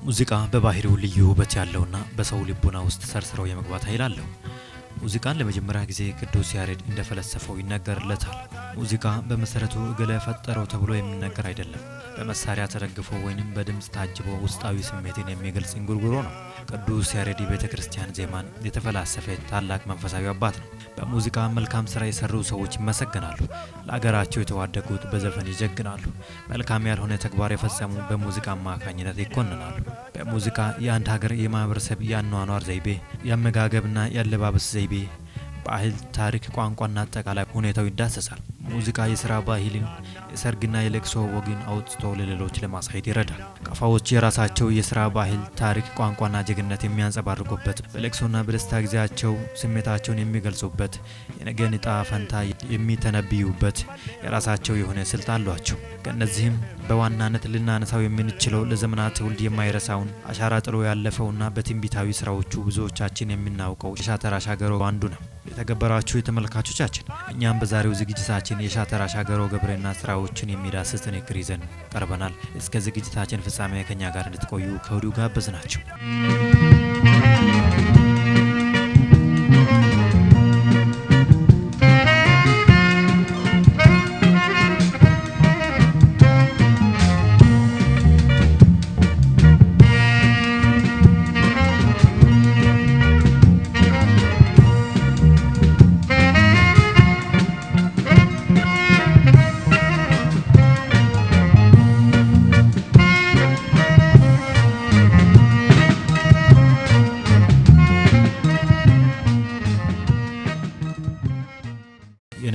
ሙዚቃ በባህሪው ልዩ ውበት ያለውና በሰው ልቦና ውስጥ ሰርስረው የመግባት ኃይል አለው። ሙዚቃን ለመጀመሪያ ጊዜ ቅዱስ ያሬድ እንደፈለሰፈው ይነገርለታል። ሙዚቃ በመሰረቱ እገሌ ፈጠረው ተብሎ የሚነገር አይደለም። በመሳሪያ ተደግፎ ወይንም በድምፅ ታጅቦ ውስጣዊ ስሜትን የሚገልጽ እንጉርጉሮ ነው። ቅዱስ ያሬድ የቤተ ክርስቲያን ዜማን የተፈላሰፈ ታላቅ መንፈሳዊ አባት ነው። በሙዚቃ መልካም ስራ የሰሩ ሰዎች ይመሰገናሉ። ለአገራቸው የተዋደቁት በዘፈን ይጀግናሉ። መልካም ያልሆነ ተግባር የፈጸሙ በሙዚቃ አማካኝነት ይኮንናሉ። በሙዚቃ የአንድ ሀገር የማህበረሰብ የአኗኗር ዘይቤ፣ የአመጋገብና የአለባበስ ዘይቤ፣ ባህል፣ ታሪክ፣ ቋንቋና አጠቃላይ ሁኔታው ይዳሰሳል። ሙዚቃ የስራ ባህልን፣ የሰርግና የለቅሶ ወግን አውጥቶ ለሌሎች ለማሳየት ይረዳል። ቀፋዎች የራሳቸው የስራ ባህል፣ ታሪክ፣ ቋንቋና ጀግንነት የሚያንጸባርቁበት፣ በለቅሶና በደስታ ጊዜያቸው ስሜታቸውን የሚገልጹበት፣ የነገን ዕጣ ፈንታ የሚተነብዩበት የራሳቸው የሆነ ስልት አሏቸው። ከእነዚህም በዋናነት ልናነሳው የምንችለው ለዘመናት ትውልድ የማይረሳውን አሻራ ጥሎ ያለፈውና በትንቢታዊ ስራዎቹ ብዙዎቻችን የምናውቀው የሻተራ ሻገሮ አንዱ ነው። የተከበራችሁ የተመልካቾቻችን፣ እኛም በዛሬው ዝግጅታችን የሻተራ ሻገሮ ገብሬና ስራዎችን የሚዳስስ ጥንቅር ይዘን ቀርበናል። እስከ ዝግጅታችን ፍጻሜ ከኛ ጋር እንድትቆዩ ከወዲሁ ጋበዝናችሁ።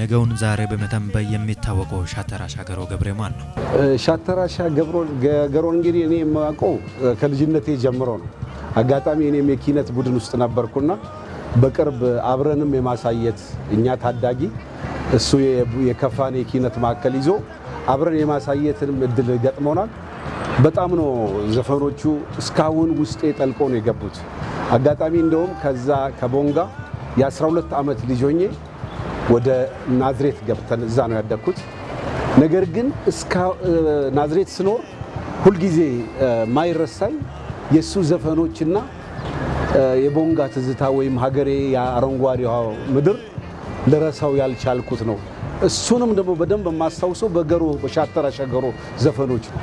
የነገውን ዛሬ በመተንበይ የሚታወቀው ሻተራ ሻገሮ ገብሬ ማን ነው? ሻተራ ሻገሮን እንግዲህ እኔ የማውቀው ከልጅነቴ ጀምሮ ነው። አጋጣሚ እኔም የኪነት ቡድን ውስጥ ነበርኩና በቅርብ አብረንም የማሳየት እኛ ታዳጊ እሱ የከፋን የኪነት ማዕከል ይዞ አብረን የማሳየትንም እድል ገጥሞናል። በጣም ነው ዘፈኖቹ እስካሁን ውስጤ ጠልቆ ነው የገቡት። አጋጣሚ እንደውም ከዛ ከቦንጋ የ12 ዓመት ልጅ ሆኜ ወደ ናዝሬት ገብተን እዛ ነው ያደግኩት። ነገር ግን እስከ ናዝሬት ስኖር ሁልጊዜ ማይረሳኝ የእሱ ዘፈኖችና የቦንጋ ትዝታ ወይም ሀገሬ የአረንጓዴዋ ምድር ልረሳው ያልቻልኩት ነው። እሱንም ደግሞ በደንብ የማስታውሰው በገሮ በሻተራ ሻገሮ ዘፈኖች ነው።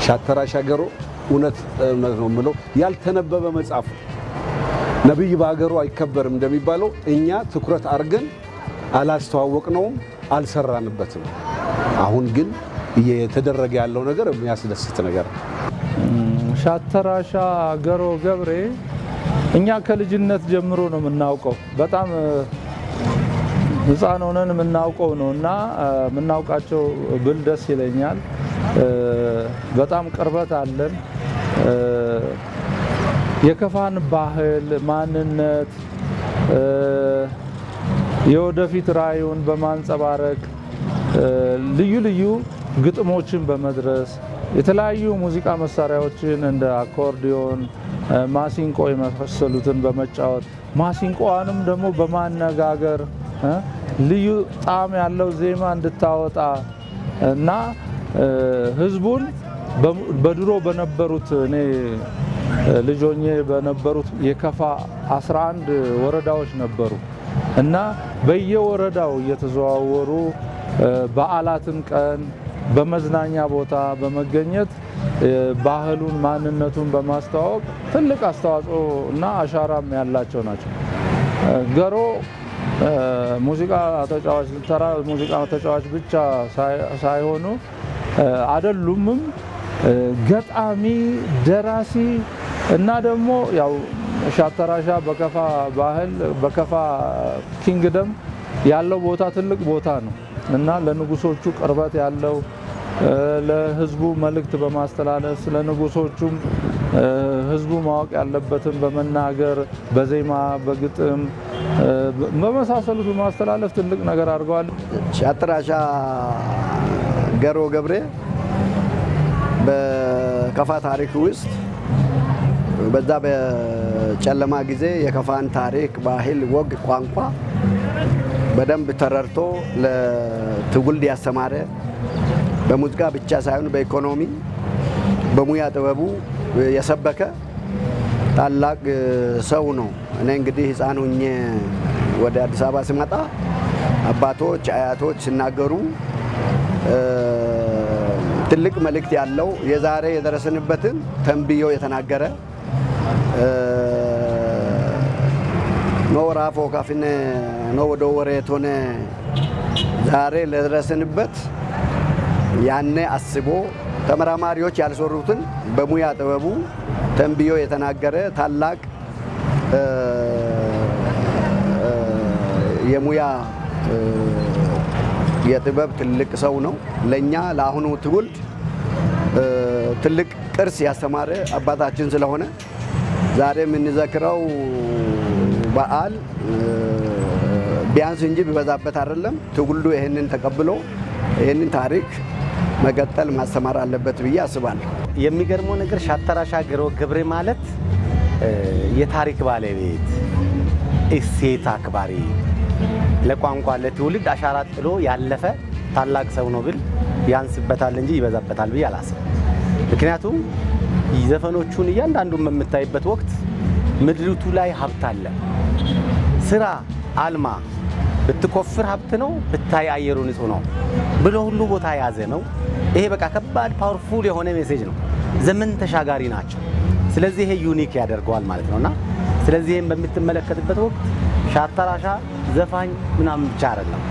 ሻተራ ሻገሮ እውነት እውነት ነው የምለው ያልተነበበ መጽሐፍ ነው። ነቢይ በሀገሩ አይከበርም እንደሚባለው እኛ ትኩረት አድርገን አላስተዋወቅነውም፣ አልሰራንበትም። አሁን ግን እየተደረገ ያለው ነገር የሚያስደስት ነገር ነው። ሻተራሻ ገሮ ገብሬ እኛ ከልጅነት ጀምሮ ነው የምናውቀው። በጣም ሕፃን ሆነን የምናውቀው ነው እና የምናውቃቸው ብል ደስ ይለኛል። በጣም ቅርበት አለን። የከፋን ባህል ማንነት የወደፊት ራዕዩን በማንጸባረቅ ልዩ ልዩ ግጥሞችን በመድረስ የተለያዩ ሙዚቃ መሳሪያዎችን እንደ አኮርዲዮን፣ ማሲንቆ የመሳሰሉትን በመጫወት ማሲንቆዋንም ደግሞ በማነጋገር ልዩ ጣዕም ያለው ዜማ እንድታወጣ እና ህዝቡን በድሮ በነበሩት እኔ ልጅ ሆኜ በነበሩት የከፋ 11 ወረዳዎች ነበሩ እና በየወረዳው እየተዘዋወሩ በዓላትን ቀን በመዝናኛ ቦታ በመገኘት ባህሉን ማንነቱን በማስተዋወቅ ትልቅ አስተዋጽኦ እና አሻራም ያላቸው ናቸው። ገሮ ሙዚቃ ተጫዋች ተራ ሙዚቃ ተጫዋች ብቻ ሳይሆኑ አይደሉምም፣ ገጣሚ፣ ደራሲ እና ደግሞ ያው ሻተራሻ በከፋ ባህል በከፋ ኪንግደም ያለው ቦታ ትልቅ ቦታ ነው እና ለንጉሶቹ ቅርበት ያለው ለህዝቡ መልእክት በማስተላለፍ ለንጉሶቹም ህዝቡ ማወቅ ያለበትን በመናገር በዜማ በግጥም በመሳሰሉት በማስተላለፍ ትልቅ ነገር አድርገዋል። ሻተራሻ ገሮ ገብሬ በከፋ ታሪክ ውስጥ በዛ በጨለማ ጊዜ የከፋን ታሪክ፣ ባህል፣ ወግ፣ ቋንቋ በደንብ ተረድቶ ለትውልድ ያስተማረ በሙዚቃ ብቻ ሳይሆን በኢኮኖሚ በሙያ ጥበቡ የሰበከ ታላቅ ሰው ነው። እኔ እንግዲህ ሕፃን ሁኜ ወደ አዲስ አበባ ስመጣ አባቶች አያቶች ሲናገሩ ትልቅ መልእክት ያለው የዛሬ የደረስንበትን ተንብዮ የተናገረ ኖራፎ ካፊነ ኖ ወደ ወሬቶነ ዛሬ ለደረስንበት ያኔ አስቦ ተመራማሪዎች ያልሰሩትን በሙያ ጥበቡ ተንብዮ የተናገረ ታላቅ የሙያ የጥበብ ትልቅ ሰው ነው። ለኛ ለአሁኑ ትውልድ ትልቅ ቅርስ ያስተማረ አባታችን ስለሆነ ዛሬ የምንዘክረው በዓል ቢያንስ እንጂ ቢበዛበት አይደለም። ትውልዱ ይህንን ተቀብሎ ይህንን ታሪክ መቀጠል ማስተማር አለበት ብዬ አስባለሁ። የሚገርመው ነገር ሻተራሻ ገሮ ገብሬ ማለት የታሪክ ባለቤት፣ እሴት አክባሪ፣ ለቋንቋ ለትውልድ አሻራ ጥሎ ያለፈ ታላቅ ሰው ነው ብል ያንስበታል እንጂ ይበዛበታል ብዬ አላስብም። ምክንያቱም ዘፈኖቹን እያንዳንዱን በምታይበት ወቅት ምድሪቱ ላይ ሀብት አለ። ስራ አልማ፣ ብትቆፍር ሀብት ነው፣ ብታይ አየሩ ንጹህ ነው ብሎ ሁሉ ቦታ የያዘ ነው። ይሄ በቃ ከባድ powerful የሆነ message ነው። ዘመን ተሻጋሪ ናቸው። ስለዚህ ይሄ unique ያደርገዋል ማለት ነውና ስለዚህ ይሄን በምትመለከትበት ወቅት ሻተራሻ ዘፋኝ ምናምን ብቻ አይደለም።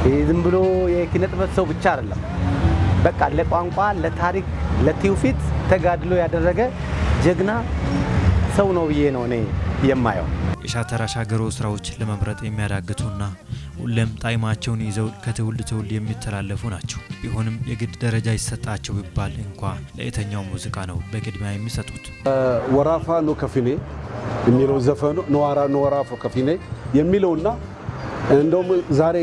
ይሄ ዝም ብሎ የኪነ ጥበብ ሰው ብቻ አይደለም። በቃ ለቋንቋ፣ ለታሪክ፣ ለትውፊት ተጋድሎ ያደረገ ጀግና ሰው ነው ብዬ ነው እኔ የማየው። የሻተራሻ ገሮ ስራዎች ለመምረጥ የሚያዳግቱና ሁሌም ጣዕማቸውን ይዘው ከትውልድ ትውልድ የሚተላለፉ ናቸው። ቢሆንም የግድ ደረጃ ይሰጣቸው ቢባል እንኳ ለየትኛው ሙዚቃ ነው በቅድሚያ የሚሰጡት? ወራፋ ኖ ከፊኔ የሚለው ዘፈኑ ነዋራ ኖራፎ ከፊኔ የሚለውና እንደውም ዛሬ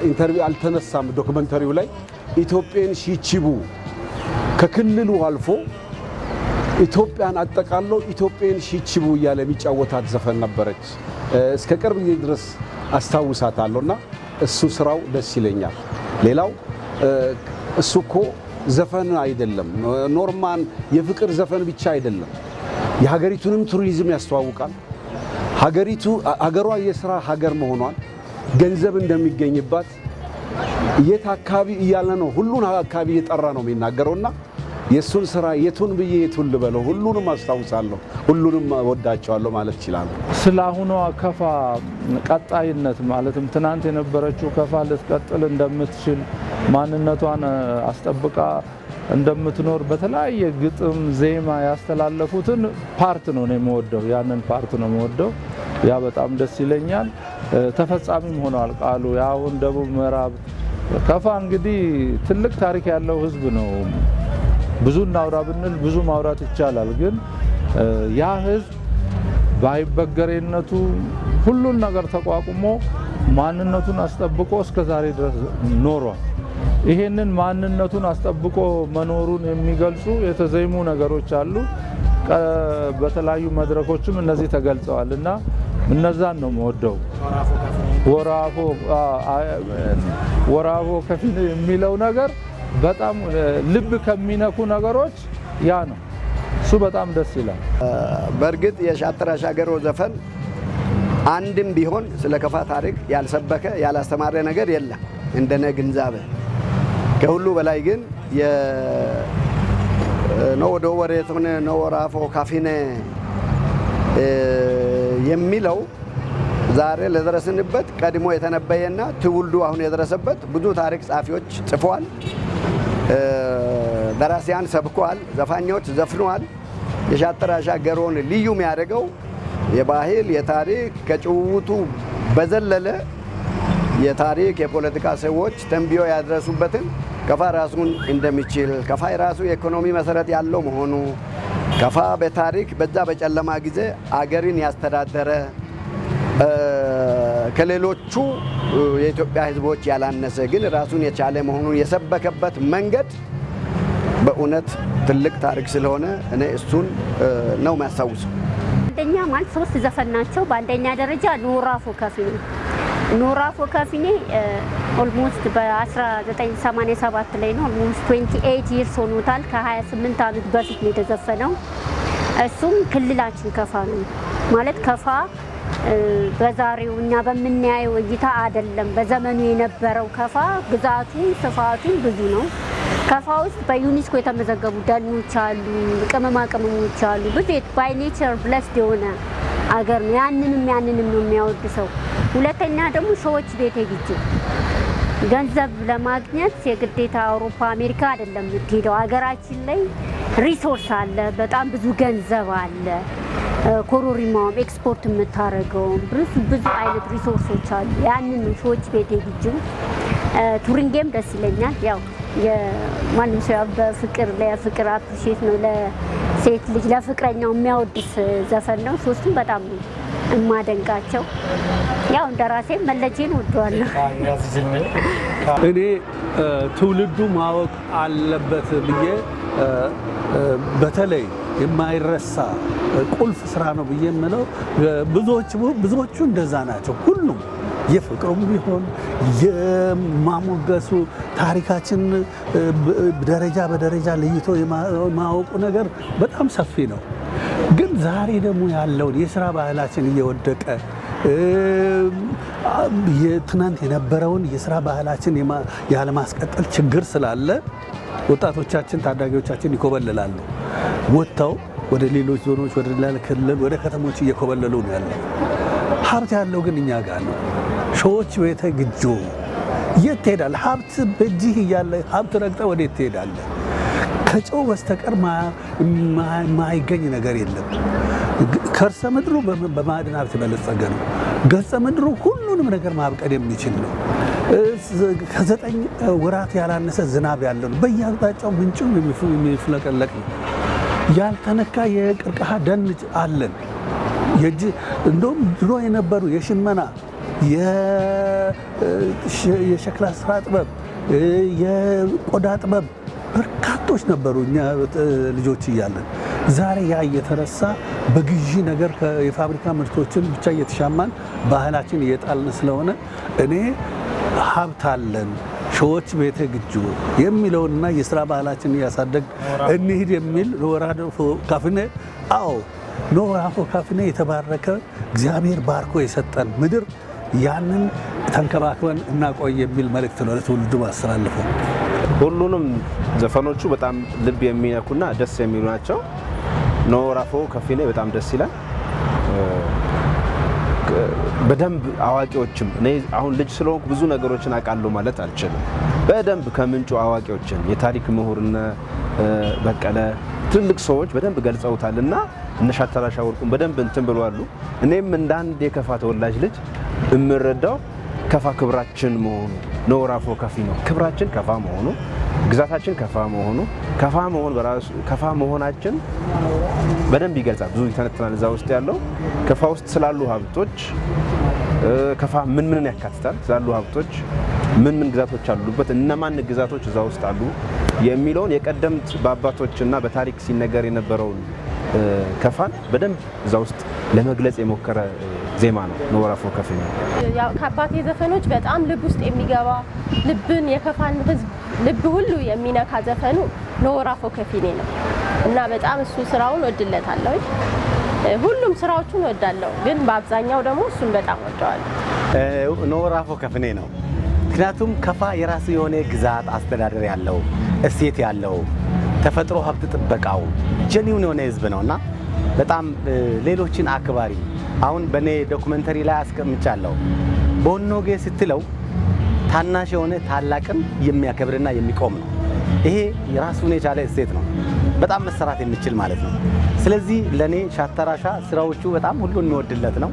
interview አልተነሳም documentary ው ላይ ኢትዮጵያን ሺቺቡ ከክልሉ አልፎ ኢትዮጵያን አጠቃሎ ኢትዮጵያን ሺቺቡ እያለ የሚጫወታት ዘፈን ነበረች። እስከ ቅርብ ጊዜ ድረስ አስታውሳታለሁና እሱ ስራው ደስ ይለኛል። ሌላው እሱ እኮ ዘፈን አይደለም፣ normal የፍቅር ዘፈን ብቻ አይደለም። የሀገሪቱንም ቱሪዝም ያስተዋውቃል። ሀገሪቱ ሀገሯ የስራ ሀገር መሆኗን፣ ገንዘብ እንደሚገኝባት፣ የት አካባቢ እያለ ነው ሁሉን አካባቢ እየጠራ ነው የሚናገረውና የእሱን ስራ የቱን ብዬ የቱን ልበለው፣ ሁሉንም አስታውሳለሁ፣ ሁሉንም ወዳቸዋለሁ ማለት እችላለሁ። ስለ አሁኗ ከፋ ቀጣይነት ማለትም ትናንት የነበረችው ከፋ ልትቀጥል እንደምትችል፣ ማንነቷን አስጠብቃ እንደምትኖር በተለያየ ግጥም ዜማ ያስተላለፉትን part ነው የምወደው። ያንን part ነው የምወደው። ያ በጣም ደስ ይለኛል። ተፈጻሚም ሆኗል ቃሉ። የአሁን ደቡብ ምዕራብ ከፋ እንግዲህ ትልቅ ታሪክ ያለው ህዝብ ነው። ብዙ እናውራ ብንል ብዙ ማውራት ይቻላል። ግን ያ ህዝብ ባይበገሬነቱ ሁሉን ነገር ተቋቁሞ ማንነቱን አስጠብቆ እስከ ዛሬ ድረስ ኖሯል። ይሄንን ማንነቱን አስጠብቆ መኖሩን የሚገልጹ የተዘይሙ ነገሮች አሉ። በተለያዩ መድረኮችም እነዚህ ተገልጸዋል እና እነዛን ነው የምወደው። ወራፎ ከፊል የሚለው ነገር በጣም ልብ ከሚነኩ ነገሮች ያ ነው። እሱ በጣም ደስ ይላል። በእርግጥ የሻተራሻ ገሮ ዘፈን አንድም ቢሆን ስለ ከፋ ታሪክ ያልሰበከ ያላስተማረ ነገር የለም እንደነ ግንዛቤ። ከሁሉ በላይ ግን ኖ ወሬቶነ ኖ ወራፎ ካፊኔ የሚለው ዛሬ ለደረስንበት ቀድሞ የተነበየና ትውልዱ አሁን የደረሰበት ብዙ ታሪክ ጸሐፊዎች ጽፈዋል፣ ደራሲያን ሰብከዋል፣ ዘፋኞች ዘፍነዋል። የሻተራሻ ገሮን ልዩ የሚያደርገው የባህል የታሪክ ከጭውውቱ በዘለለ የታሪክ የፖለቲካ ሰዎች ተንብዮ ያደረሱበትን ከፋ ራሱን እንደሚችል፣ ከፋ የራሱ የኢኮኖሚ መሰረት ያለው መሆኑ፣ ከፋ በታሪክ በዛ በጨለማ ጊዜ አገርን ያስተዳደረ ከሌሎቹ የኢትዮጵያ ሕዝቦች ያላነሰ ግን ራሱን የቻለ መሆኑን የሰበከበት መንገድ በእውነት ትልቅ ታሪክ ስለሆነ እኔ እሱን ነው የሚያስታውሰው። አንደኛ ማለት ሶስት ዘፈን ናቸው። በአንደኛ ደረጃ ኖራፎ ከፊ ነው። ኖራፎ ከፊኔ almost በ1987 ላይ ነው። Almost 28 years ሆኖታል። ከ28 ዓመት በፊት ነው የተዘፈነው። እሱም ክልላችን ከፋ ነው ማለት ከፋ በዛሬው እኛ በምናየው እይታ አይደለም። በዘመኑ የነበረው ከፋ ግዛቱ ስፋቱ ብዙ ነው። ከፋ ውስጥ በዩኒስኮ የተመዘገቡ ደኖች አሉ፣ ቅመማ ቅመሞች አሉ። ብዙ by nature blessed የሆነ አገር ነው። ያንንም ነው የሚያወድሰው። ሁለተኛ ደግሞ ሰዎች ቤተ ግጄ ገንዘብ ለማግኘት የግዴታ አውሮፓ አሜሪካ አይደለም የምትሄደው። ሀገራችን ላይ resource አለ፣ በጣም ብዙ ገንዘብ አለ። ኮሮሪማውም ኤክስፖርት የምታደርገውም ብዙ ብዙ አይነት resource ኦች አሉ። ያንን ነው ሰዎች ቤት ግጅው። ቱሪንጌም ደስ ይለኛል። ያው የማንም ሰው በፍቅር ለፍቅር appreciate ነው፣ ለሴት ልጅ ለፍቅረኛው የሚያወድስ ዘፈን ነው። ሶስቱም በጣም ነው እማደንቃቸው። ያው እንደራሴ መለጄን ወደዋለሁ። እኔ ትውልዱ ማወቅ አለበት ብዬ በተለይ የማይረሳ ቁልፍ ስራ ነው ብዬ የምለው ብዙዎቹ እንደዛ ናቸው። ሁሉም የፍቅሩም ቢሆን የማሞገሱ ታሪካችን ደረጃ በደረጃ ለይቶ የማወቁ ነገር በጣም ሰፊ ነው። ግን ዛሬ ደግሞ ያለውን የስራ ባህላችን እየወደቀ ትናንት የነበረውን የስራ ባህላችን ያለማስቀጠል ችግር ስላለ ወጣቶቻችን ታዳጊዎቻችን ይኮበልላሉ። ወጥተው ወደ ሌሎች ዞኖች፣ ወደ ሌላ ክልል፣ ወደ ከተሞች እየኮበለሉ ነው ያለው። ሀብት ያለው ግን እኛ ጋር ነው። ሾዎች ቤተ ግጆ የት ትሄዳለህ? ሀብት በእጅህ እያለ ሀብት ረግጠህ ወዴት ትሄዳለህ? ከጨው በስተቀር የማይገኝ ነገር የለም። ከርሰ ምድሩ በማዕድን ሀብት የበለጸገ ነው። ገጸ ምድሩ ሁሉንም ነገር ማብቀል የሚችል ነው። ከ9 ወራት ያላነሰ ዝናብ ያለው ነው። በየአቅጣጫው ምንጩ የሚፍለቀለቅ ነው። ያልተነካ የቀርከሃ ደን አለን። እንደውም ድሮ የነበሩ የሽመና፣ የሸክላ ስራ ጥበብ፣ የቆዳ ጥበብ በርካቶች ነበሩ እኛ ልጆች እያለን። ዛሬ ያ እየተረሳ በግዢ ነገር የፋብሪካ ምርቶችን ብቻ እየተሻማን ባህላችን እየጣልን ስለሆነ እኔ ሀብት አለን ሾዎች ቤተ ግጁ የሚለውንና የስራ ባህላችን እያሳደግ እንሂድ የሚል ኖራፎ ካፍኔ። አዎ፣ ኖራፎ ካፍኔ የተባረከ እግዚአብሔር ባርኮ የሰጠን ምድር ያንን ተንከባክበን እናቆይ የሚል መልእክት ነው ለትውልዱ ማስተላልፈው። ሁሉንም ዘፈኖቹ በጣም ልብ የሚነኩና ደስ የሚሉ ናቸው። ኖራፎ ከፊኔ በጣም ደስ ይላል። በደንብ አዋቂዎችም፣ እኔ አሁን ልጅ ስለሆንኩ ብዙ ነገሮችን አውቃለሁ ማለት አልችልም። በደንብ ከምንጩ አዋቂዎችን የታሪክ ምሁርነ በቀለ ትልቅ ሰዎች በደንብ ገልጸውታልና እነ ሻተራሻ ወርቁን በደንብ እንትን ብለዋሉ። እኔም እንደ አንድ የከፋ ተወላጅ ልጅ የምረዳው ከፋ ክብራችን መሆኑ፣ ኖራፎ ከፊ ነው ክብራችን ከፋ መሆኑ፣ ግዛታችን ከፋ መሆኑ፣ ከፋ መሆን በራሱ ከፋ መሆናችን በደንብ ይገልጻል። ብዙ ይተነትናል። እዛ ውስጥ ያለው ከፋ ውስጥ ስላሉ ሀብቶች፣ ከፋ ምን ምንን ያካትታል፣ ስላሉ ሀብቶች፣ ምን ምን ግዛቶች አሉበት፣ እነማን ግዛቶች እዛ ውስጥ አሉ የሚለውን የቀደምት በአባቶችና በታሪክ ሲነገር የነበረውን ከፋን በደንብ እዛ ውስጥ ለመግለጽ የሞከረ ዜማ ነው ኖራፎ ከፊ ነው። ያው ከአባቴ ዘፈኖች በጣም ልብ ውስጥ የሚገባ ልብን የከፋን ሕዝብ ልብ ሁሉ የሚነካ ዘፈኑ ኖራፎ ከፊኔ ነው እና በጣም እሱ ስራውን ወድለታለሁ። ሁሉም ስራዎቹን ወዳለሁ፣ ግን በአብዛኛው ደግሞ እሱን በጣም ወደዋለሁ። ኖራፎ ከፍኔ ነው። ምክንያቱም ከፋ የራሱ የሆነ ግዛት አስተዳደር ያለው፣ እሴት ያለው፣ ተፈጥሮ ሀብት ጥበቃው genuine የሆነ ህዝብ ነው እና በጣም ሌሎችን አክባሪ። አሁን በእኔ documentary ላይ አስቀምጫለሁ። ቦኖጌ ስትለው ታናሽ የሆነ ታላቅን የሚያከብርና የሚቆም ነው። ይሄ የራሱን የቻለ እሴት ነው፣ በጣም መሰራት የሚችል ማለት ነው። ስለዚህ ለእኔ ሻተራሻ ስራዎቹ በጣም ሁሉ የሚወድለት ነው።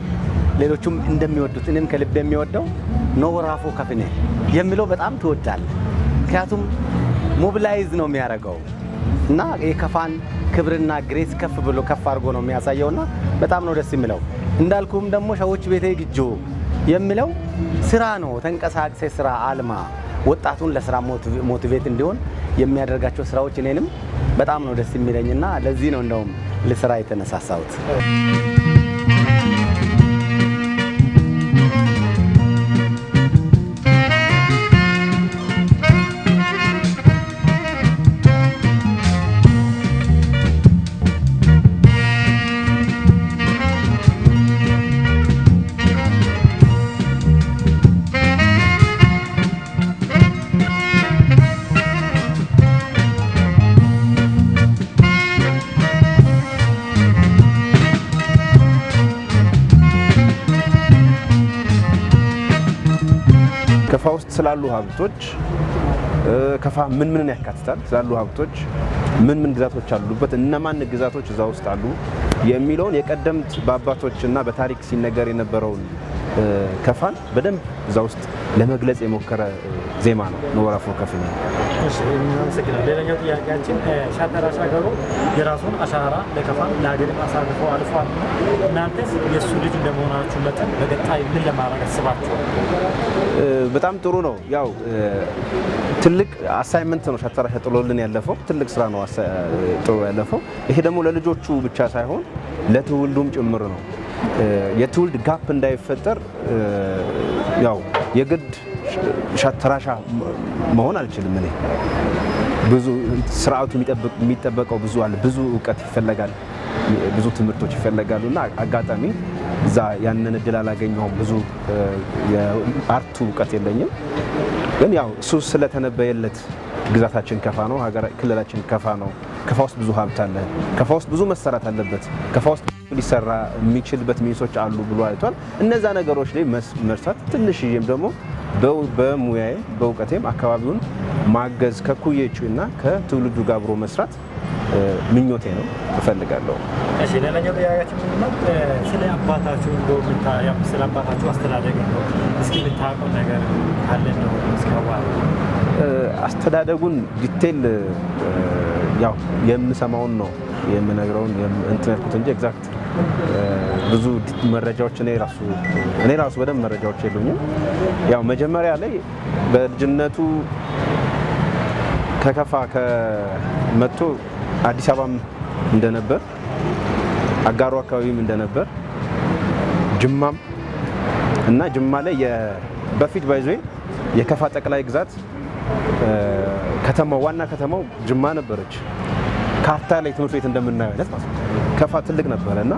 ሌሎቹም እንደሚወዱት እኔም ከልብ የሚወደው ኖራፎ ከፍኔ የሚለው በጣም ትወዳለህ። ምክንያቱም mobilize ነው የሚያደርገው እና የከፋን ክብርና grace ከፍ ብሎ ከፍ አድርጎ ነው የሚያሳየውና በጣም ነው ደስ የሚለው። እንዳልኩም ደግሞ ሸዎች ቤቴ ግጆ የሚለው ስራ ነው። ተንቀሳቅሴ ስራ አልማ፣ ወጣቱን ለስራ motivate እንዲሆን የሚያደርጋቸው ስራዎች እኔንም በጣም ነው ደስ የሚለኝና ለዚህ ነው እንደውም ለስራ የተነሳሳሁት። ከፋ ውስጥ ስላሉ ሀብቶች፣ ከፋ ምን ምንን ያካትታል፣ ስላሉ ሀብቶች፣ ምን ምን ግዛቶች አሉበት፣ እነማን ግዛቶች እዛ ውስጥ አሉ የሚለውን የቀደምት በአባቶችና በታሪክ ሲነገር የነበረውን ከፋን በደንብ እዛ ውስጥ ለመግለጽ የሞከረ ዜማ ነው ኖወራፎ ከፍኔ። እሺ፣ እናመሰግናለን። ሌላኛው ጥያቄያችን ሻጠራ ሻገሮ የራሱን አሻራ ለከፋም ለሀገርም አሳርፎ አልፏል። እናንተስ የእሱ ልጅ እንደመሆናችሁ መጠን በቀጣይ ምን ለማድረግ አስባችኋል? በጣም ጥሩ ነው። ያው ትልቅ assignment ነው ሻጠራ ጥሎልን ያለፈው፣ ትልቅ ስራ ነው ጥሎ ያለፈው። ይሄ ደግሞ ለልጆቹ ብቻ ሳይሆን ለትውልዱም ጭምር ነው። የትውልድ gap እንዳይፈጠር ያው የግድ ሻተራሻ መሆን አልችልም እኔ። ብዙ ስርዓቱ የሚጠበቀው ብዙ አለ። ብዙ እውቀት ይፈለጋል፣ ብዙ ትምህርቶች ይፈለጋሉ እና አጋጣሚ እዛ ያንን እድል አላገኘሁም። ብዙ የ art ኡ እውቀት የለኝም። ግን ያው እሱ ስለተነበየለት ግዛታችን ከፋ ነው፣ ክልላችን ከፋ ነው። ከፋ ውስጥ ብዙ ሀብት አለ። ከፋ ውስጥ ብዙ መሰራት አለበት። ከፋ ውስጥ ሊሰራ የሚችልበት means ኦች አሉ ብሎ አይቷል። እነዛ ነገሮች ላይ መርሳት ትንሽዬም ደግሞ በሙያዬም በእውቀቴም አካባቢውን ማገዝ ከኩዮቹ እና ከትውልዱ ጋር አብሮ መስራት ምኞቴ ነው፣ እፈልጋለሁ። እሺ፣ ሌላኛው ጥያቄያችን ምንድነው? ስለ አባታችሁ እንደው ስለ አባታችሁ አስተዳደግ ነው እስኪ የምታውቀው ነገር ካለ ነው እስኪ አዋራ። አስተዳደጉን detail ያው የምሰማውን ነው የምነግረውን እንትን ያልኩት እንጂ exact ብዙ መረጃዎች እኔ ራሱ በደንብ መረጃዎች የሉኝም። ያው መጀመሪያ ላይ በልጅነቱ ከከፋ ከመጥቶ አዲስ አበባም እንደነበር፣ አጋሮ አካባቢም እንደነበር፣ ጅማም እና ጅማ ላይ በፊት by the way የከፋ ጠቅላይ ግዛት ከተማው ዋና ከተማው ጅማ ነበረች። ካርታ ላይ ትምህርት ቤት እንደምናየው አይነት ማለት ነው። ከፋ ትልቅ ነበረ እና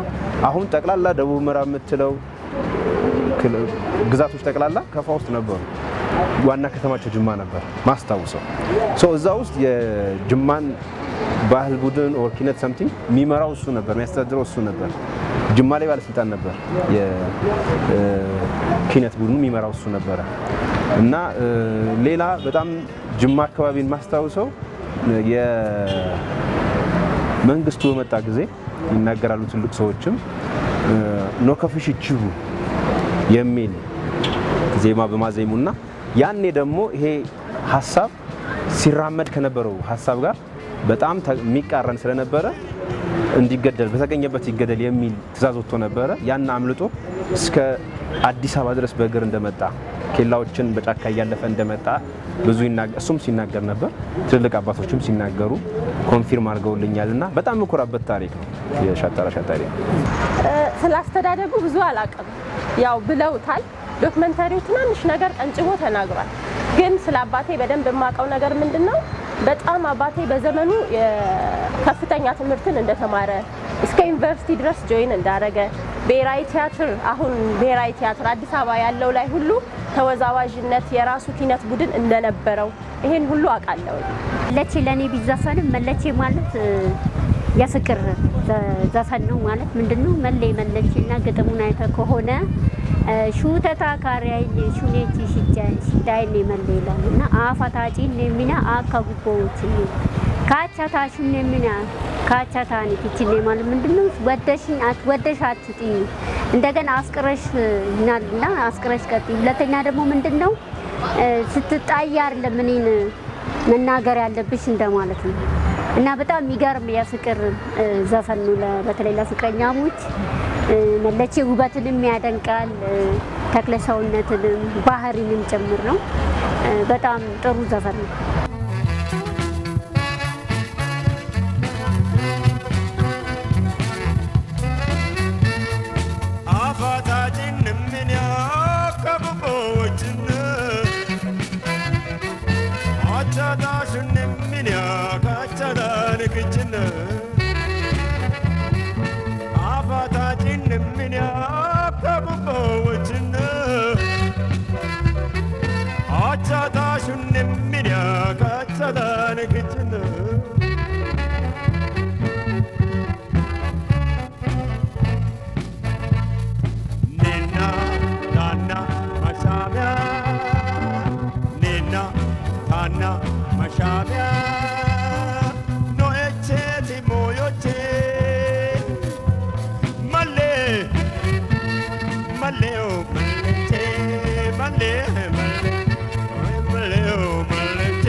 አሁን ጠቅላላ ደቡብ ምዕራብ የምትለው ግዛቶች ጠቅላላ ከፋ ውስጥ ነበሩ። ዋና ከተማቸው ጅማ ነበር ማስታውሰው። So እዛ ውስጥ የጅማን ባህል ቡድን or ኪነት something የሚመራው እሱ ነበር፣ የሚያስተዳድረው እሱ ነበር። ጅማ ላይ ባለስልጣን ነበር። የኪነት ቡድኑ የሚመራው እሱ ነበረ እና ሌላ በጣም ጅማ አካባቢን ማስታውሰው የመንግስቱ በመጣ ጊዜ ይናገራሉ ትልቅ ሰዎችም ኖከፍሽችሁ የሚል ዜማ በማዜሙና ያኔ ደግሞ ይሄ ሀሳብ ሲራመድ ከነበረው ሀሳብ ጋር በጣም የሚቃረን ስለነበረ እንዲገደል፣ በተገኘበት ይገደል የሚል ትዕዛዝ ወጥቶ ነበረ። ያን አምልጦ እስከ አዲስ አበባ ድረስ በእግር እንደመጣ፣ ኬላዎችን በጫካ እያለፈ እንደመጣ ብዙ እሱም ሲናገር ነበር። ትልልቅ አባቶችም ሲናገሩ confirm አድርገውልኛል እና በጣም የምኮራበት ታሪክ ነው የሻጠራ ታሪክ። ስለ አስተዳደጉ ብዙ አላውቅም። ያው ብለውታል። Documentary ው ትናንሽ ነገር ቀንጭቦ ተናግሯል። ግን ስለ አባቴ በደንብ የማውቀው ነገር ምንድን ነው? በጣም አባቴ በዘመኑ ከፍተኛ ትምህርትን እንደተማረ፣ እስከ ዩኒቨርሲቲ ድረስ join እንዳረገ፣ ብሔራዊ ቲያትር፣ አሁን ብሔራዊ ቲያትር አዲስ አበባ ያለው ላይ ሁሉ ተወዛዋዥነት የራሱ ኪነት ቡድን እንደነበረው ይሄን ሁሉ አውቃለሁ። መለቼ ለእኔ ቢዘፈንም መለቼ ማለት የፍቅር ዘፈን ነው። ማለት ምንድነው? መሌ መለቼ እና ግጥሙን አይተህ ከሆነ ሹተታ ካሪያይኔ ሹኔቺ ሽዳይኔ መሌ ይላል እና አፋታጪኔ ሚና አካ ጉቦዎችኔ ካቻታ ሹኔ ሚና ካቻታኒ ኪችኔ ማለት ምንድነው? ወደሽኝ ወደሽ አትጥኝ፣ እንደገና አፍቅረሽኛልና አፍቅረሽ ቀጥይ። ሁለተኛ ደግሞ ምንድነው? ስትጣይ አይደለም እኔን መናገር ያለብሽ እንደማለት ነው። እና በጣም የሚገርም የፍቅር ዘፈን ነው። በተለይ ለፍቅረኛሞች መለቼ ውበትንም ያደንቃል፣ ተክለ ሰውነትንም ባህሪንም ጭምር ነው። በጣም ጥሩ ዘፈን ነው። አፋታጭን ምን ያከብቦችን አቻታሽን ምን ያካቻዳንክችን አፋታጭን ምን ያከብቦችን አቻታሽን ምን ያካቻዳንክችን ኔና ዳና ማሻሚያ ዋና መሻቢያ ኖኤቼቲ ሞዮቼ መሌ መሌው መሌቼ መሌ መሌ መሌው መሌቼ።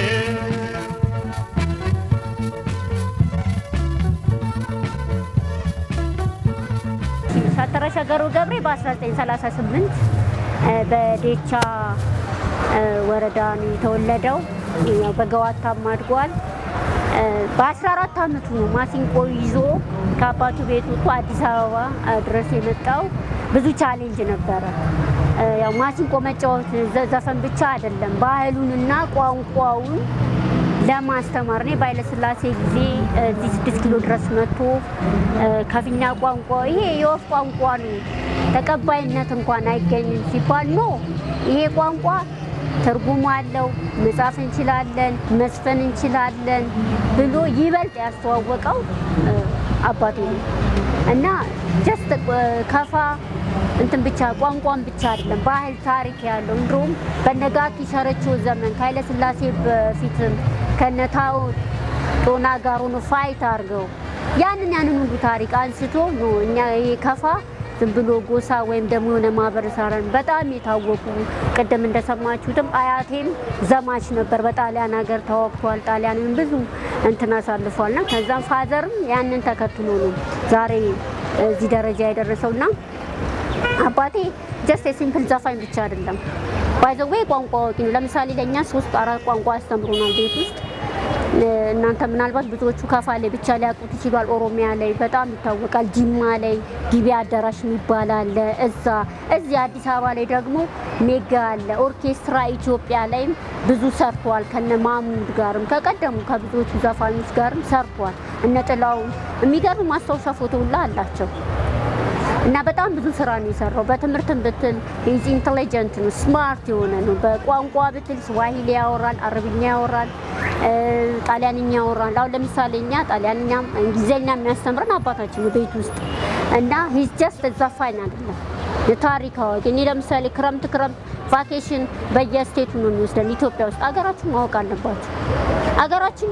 ሻጠራ ሻገሮ ገብሬ በ1938 በዴቻ ወረዳ ነው የተወለደው። ያው በገዋታም አድጓል። በ14 ዓመቱ ነው ማሲንቆ ይዞ ከአባቱ ቤት ወጥቶ አዲስ አበባ ድረስ የመጣው። ብዙ challenge ነበረ። ያው ማሲንቆ መጫወት ዘፈን ብቻ አይደለም፣ ባህሉንና ቋንቋውን ለማስተማር ነው። በኃይለሥላሴ ጊዜ እዚህ 6 ኪሎ ድረስ መጥቶ ከፊኛ ቋንቋ ይሄ የወፍ ቋንቋ ነው፣ ተቀባይነት እንኳን አይገኝም ሲባል፣ no፣ ይሄ ቋንቋ ትርጉም አለው፣ መጻፍ እንችላለን፣ መዝፈን እንችላለን ብሎ ይበልጥ ያስተዋወቀው አባቴ ነው። እና just ከፋ እንትን ብቻ ቋንቋን ብቻ አይደለም፣ ባህል ታሪክ ያለው፣ እንዲሁም በነጋኪ ሸረቾ ዘመን ከኃይለ ሥላሴ በፊትም ከነታው ጦና ጋር ሆኖ fight አድርገው ያንን ሁሉ ታሪክ አንስቶ ነው። እኛ ይሄ ከፋ ዝም ብሎ ጎሳ ወይም ደግሞ የሆነ ማህበረሰብ፣ በጣም የታወቁ፣ ቅድም እንደሰማችሁትም አያቴም ዘማች ነበር። በጣሊያን ሀገር ተዋግቷል። ጣሊያንን ብዙ እንትን አሳልፏልና ከዛም father ም ያንን ተከትሎ ነው ዛሬ እዚህ ደረጃ የደረሰውና አባቴ just simple ዘፋኝ ብቻ አይደለም። By the way ቋንቋ አዋቂ ነው። ለምሳሌ ለእኛ ሶስት አራት ቋንቋ አስተምሮናል ቤት ውስጥ። እናንተ ምናልባት ብዙዎቹ ከፋ ላይ ብቻ ሊያውቁት ይችላል። ኦሮሚያ ላይ በጣም ይታወቃል። ጂማ ላይ ጊቤ አዳራሽ የሚባል አለ። እዛ እዚህ አዲስ አበባ ላይ ደግሞ ሜጋ አለ። ኦርኬስትራ ኢትዮጵያ ላይም ብዙ ሰርቷል። ከነ ማሙድ ጋርም ከቀደሙ ከብዙዎቹ ዘፋኞች ጋርም ሰርቷል። እነ ጥላውን የሚገርም ማስታወሻ ፎቶ ሁላ አላቸው። እና በጣም ብዙ ስራ ነው የሰራው። በትምህርትም ብትል he's intelligent ነው፣ smart የሆነ ነው። በቋንቋ ብትል ስዋሂሊ ያወራል፣ አረብኛ ያወራል፣ ጣሊያንኛ ያወራል። አሁን ለምሳሌ እኛ ጣሊያንኛም እንግሊዝኛ የሚያስተምረን አባታችን ነው ቤት ውስጥ። እና he's just ዘፋኝ አይደለም፣ የታሪክ አዋቂ። እኔ ለምሳሌ ክረምት ክረምት vacation በየ state ኡ ነው የሚወስደን ኢትዮጵያ ውስጥ። አገራችን ማወቅ አለባቸው። አገራችን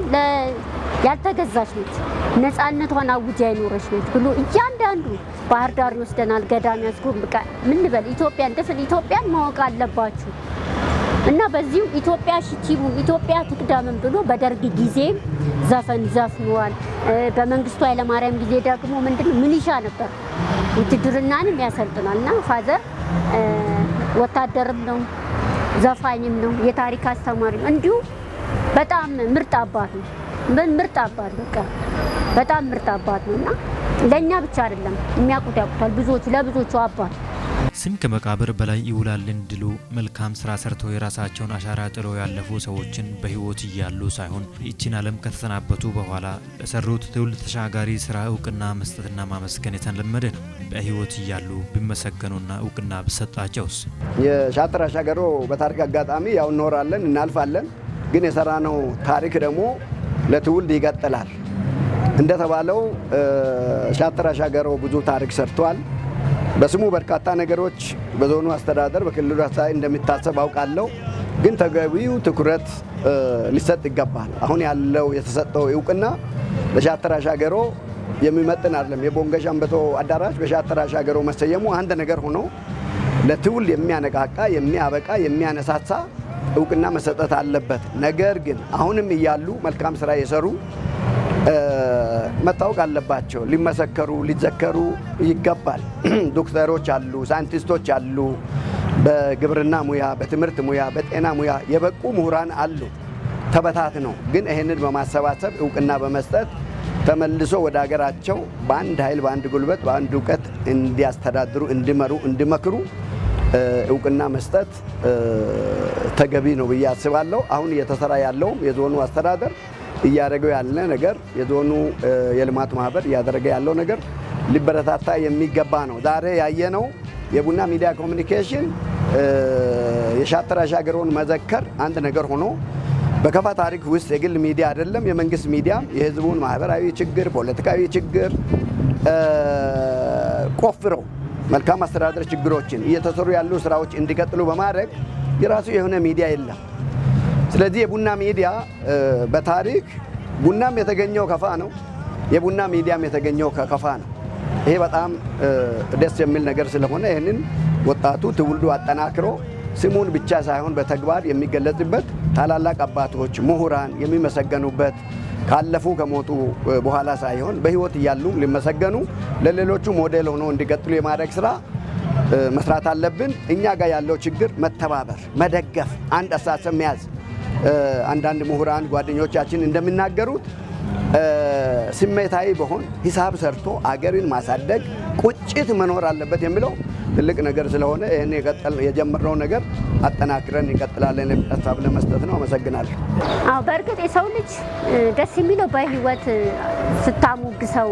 ያልተገዛች ነች፣ ነፃነቷን አውጃ የኖረች ነች ብሎ እያንዳንዱ ባህር ዳር ይወስደናል፣ ገዳም ያስጎብቃ ምን ልበል፣ ኢትዮጵያን ድፍን ኢትዮጵያን ማወቅ አለባችሁ። እና በዚሁ ኢትዮጵያ ሽቲቡ ኢትዮጵያ ትቅደምን ብሎ በደርግ ጊዜ ዘፈን ዘፍኗል። በመንግስቱ ኃይለማርያም ጊዜ ደግሞ ምንድን ሚሊሻ ነበር፣ ውትድርናንም ያሰልጥናል። እና father ወታደርም ነው፣ ዘፋኝም ነው፣ የታሪክ አስተማሪም፣ እንዲሁ በጣም ምርጥ አባት ነው። ምን ምርጥ አባት፣ በቃ በጣም ምርጥ አባት ነው። እና ለእኛ ብቻ አይደለም፣ የሚያውቁት ያውቁታል። ብዙዎቹ ለብዙዎቹ አባት ስም ከመቃብር በላይ ይውላል እንዲሉ መልካም ስራ ሰርተው የራሳቸውን አሻራ ጥለው ያለፉ ሰዎችን በህይወት እያሉ ሳይሆን ይህችን ዓለም ከተሰናበቱ በኋላ ለሰሩት ትውልድ ተሻጋሪ ስራ እውቅና መስጠትና ማመስገን የተለመደ ነው። በህይወት እያሉ ቢመሰገኑና እውቅና ቢሰጣቸውስ? የሻጠራ ሻገሮ በታሪክ አጋጣሚ ያው እኖራለን፣ እናልፋለን። ግን የሰራነው ታሪክ ደግሞ ለትውልድ ይቀጥላል። እንደተባለው ሻጠራ ሻገሮ ብዙ ታሪክ ሰርቷል። በስሙ በርካታ ነገሮች በዞኑ አስተዳደር፣ በክልሉ አስተዳደር እንደሚታሰብ አውቃለሁ። ግን ተገቢው ትኩረት ሊሰጥ ይገባል። አሁን ያለው የተሰጠው እውቅና ለሻጠራ ሻገሮ የሚመጥን አይደለም። የቦንጋ ሸምበቶ አዳራሽ በሻጠራ ሻገሮ መሰየሙ አንድ ነገር ሆኖ ለትውልድ የሚያነቃቃ፣ የሚያበቃ፣ የሚያነሳሳ እውቅና መሰጠት አለበት። ነገር ግን አሁንም እያሉ መልካም ስራ የሰሩ መታወቅ አለባቸው። ሊመሰከሩ ሊዘከሩ ይገባል። ዶክተሮች አሉ፣ ሳይንቲስቶች አሉ፣ በግብርና ሙያ፣ በትምህርት ሙያ፣ በጤና ሙያ የበቁ ምሁራን አሉ። ተበታትነው ግን ይህንን በማሰባሰብ እውቅና በመስጠት ተመልሶ ወደ ሀገራቸው በአንድ ኃይል፣ በአንድ ጉልበት፣ በአንድ እውቀት እንዲያስተዳድሩ፣ እንዲመሩ፣ እንዲመክሩ እውቅና መስጠት ተገቢ ነው ብዬ አስባለሁ። አሁን እየተሰራ ያለውም የዞኑ አስተዳደር እያደረገው ያለ ነገር፣ የዞኑ የልማት ማህበር እያደረገ ያለው ነገር ሊበረታታ የሚገባ ነው። ዛሬ ያየነው የቡና ሚዲያ ኮሚኒኬሽን የሻጠራ ሻገሮን መዘከር አንድ ነገር ሆኖ በከፋ ታሪክ ውስጥ የግል ሚዲያ አይደለም፣ የመንግስት ሚዲያ የህዝቡን ማህበራዊ ችግር፣ ፖለቲካዊ ችግር ቆፍረው መልካም አስተዳደር ችግሮችን እየተሰሩ ያሉ ስራዎች እንዲቀጥሉ በማድረግ የራሱ የሆነ ሚዲያ የለም። ስለዚህ የቡና ሚዲያ በታሪክ ቡናም የተገኘው ከፋ ነው። የቡና ሚዲያም የተገኘው ከከፋ ነው። ይሄ በጣም ደስ የሚል ነገር ስለሆነ ይህንን ወጣቱ ትውልዱ አጠናክሮ ስሙን ብቻ ሳይሆን በተግባር የሚገለጽበት፣ ታላላቅ አባቶች፣ ምሁራን የሚመሰገኑበት፣ ካለፉ ከሞቱ በኋላ ሳይሆን በሕይወት እያሉ ሊመሰገኑ፣ ለሌሎቹ ሞዴል ሆኖ እንዲቀጥሉ የማድረግ ስራ መስራት አለብን። እኛ ጋር ያለው ችግር መተባበር፣ መደገፍ፣ አንድ አስተሳሰብ መያዝ። አንዳንድ ምሁራን ጓደኞቻችን እንደሚናገሩት ስሜታዊ በሆን ሂሳብ ሰርቶ አገርን ማሳደግ ቁጭት መኖር አለበት የሚለው ትልቅ ነገር ስለሆነ ይህን የጀመርነው ነገር አጠናክረን እንቀጥላለን የሚል ሀሳብ ለመስጠት ነው። አመሰግናለሁ። አዎ፣ በእርግጥ የሰው ልጅ ደስ የሚለው በህይወት ስታሞግሰው፣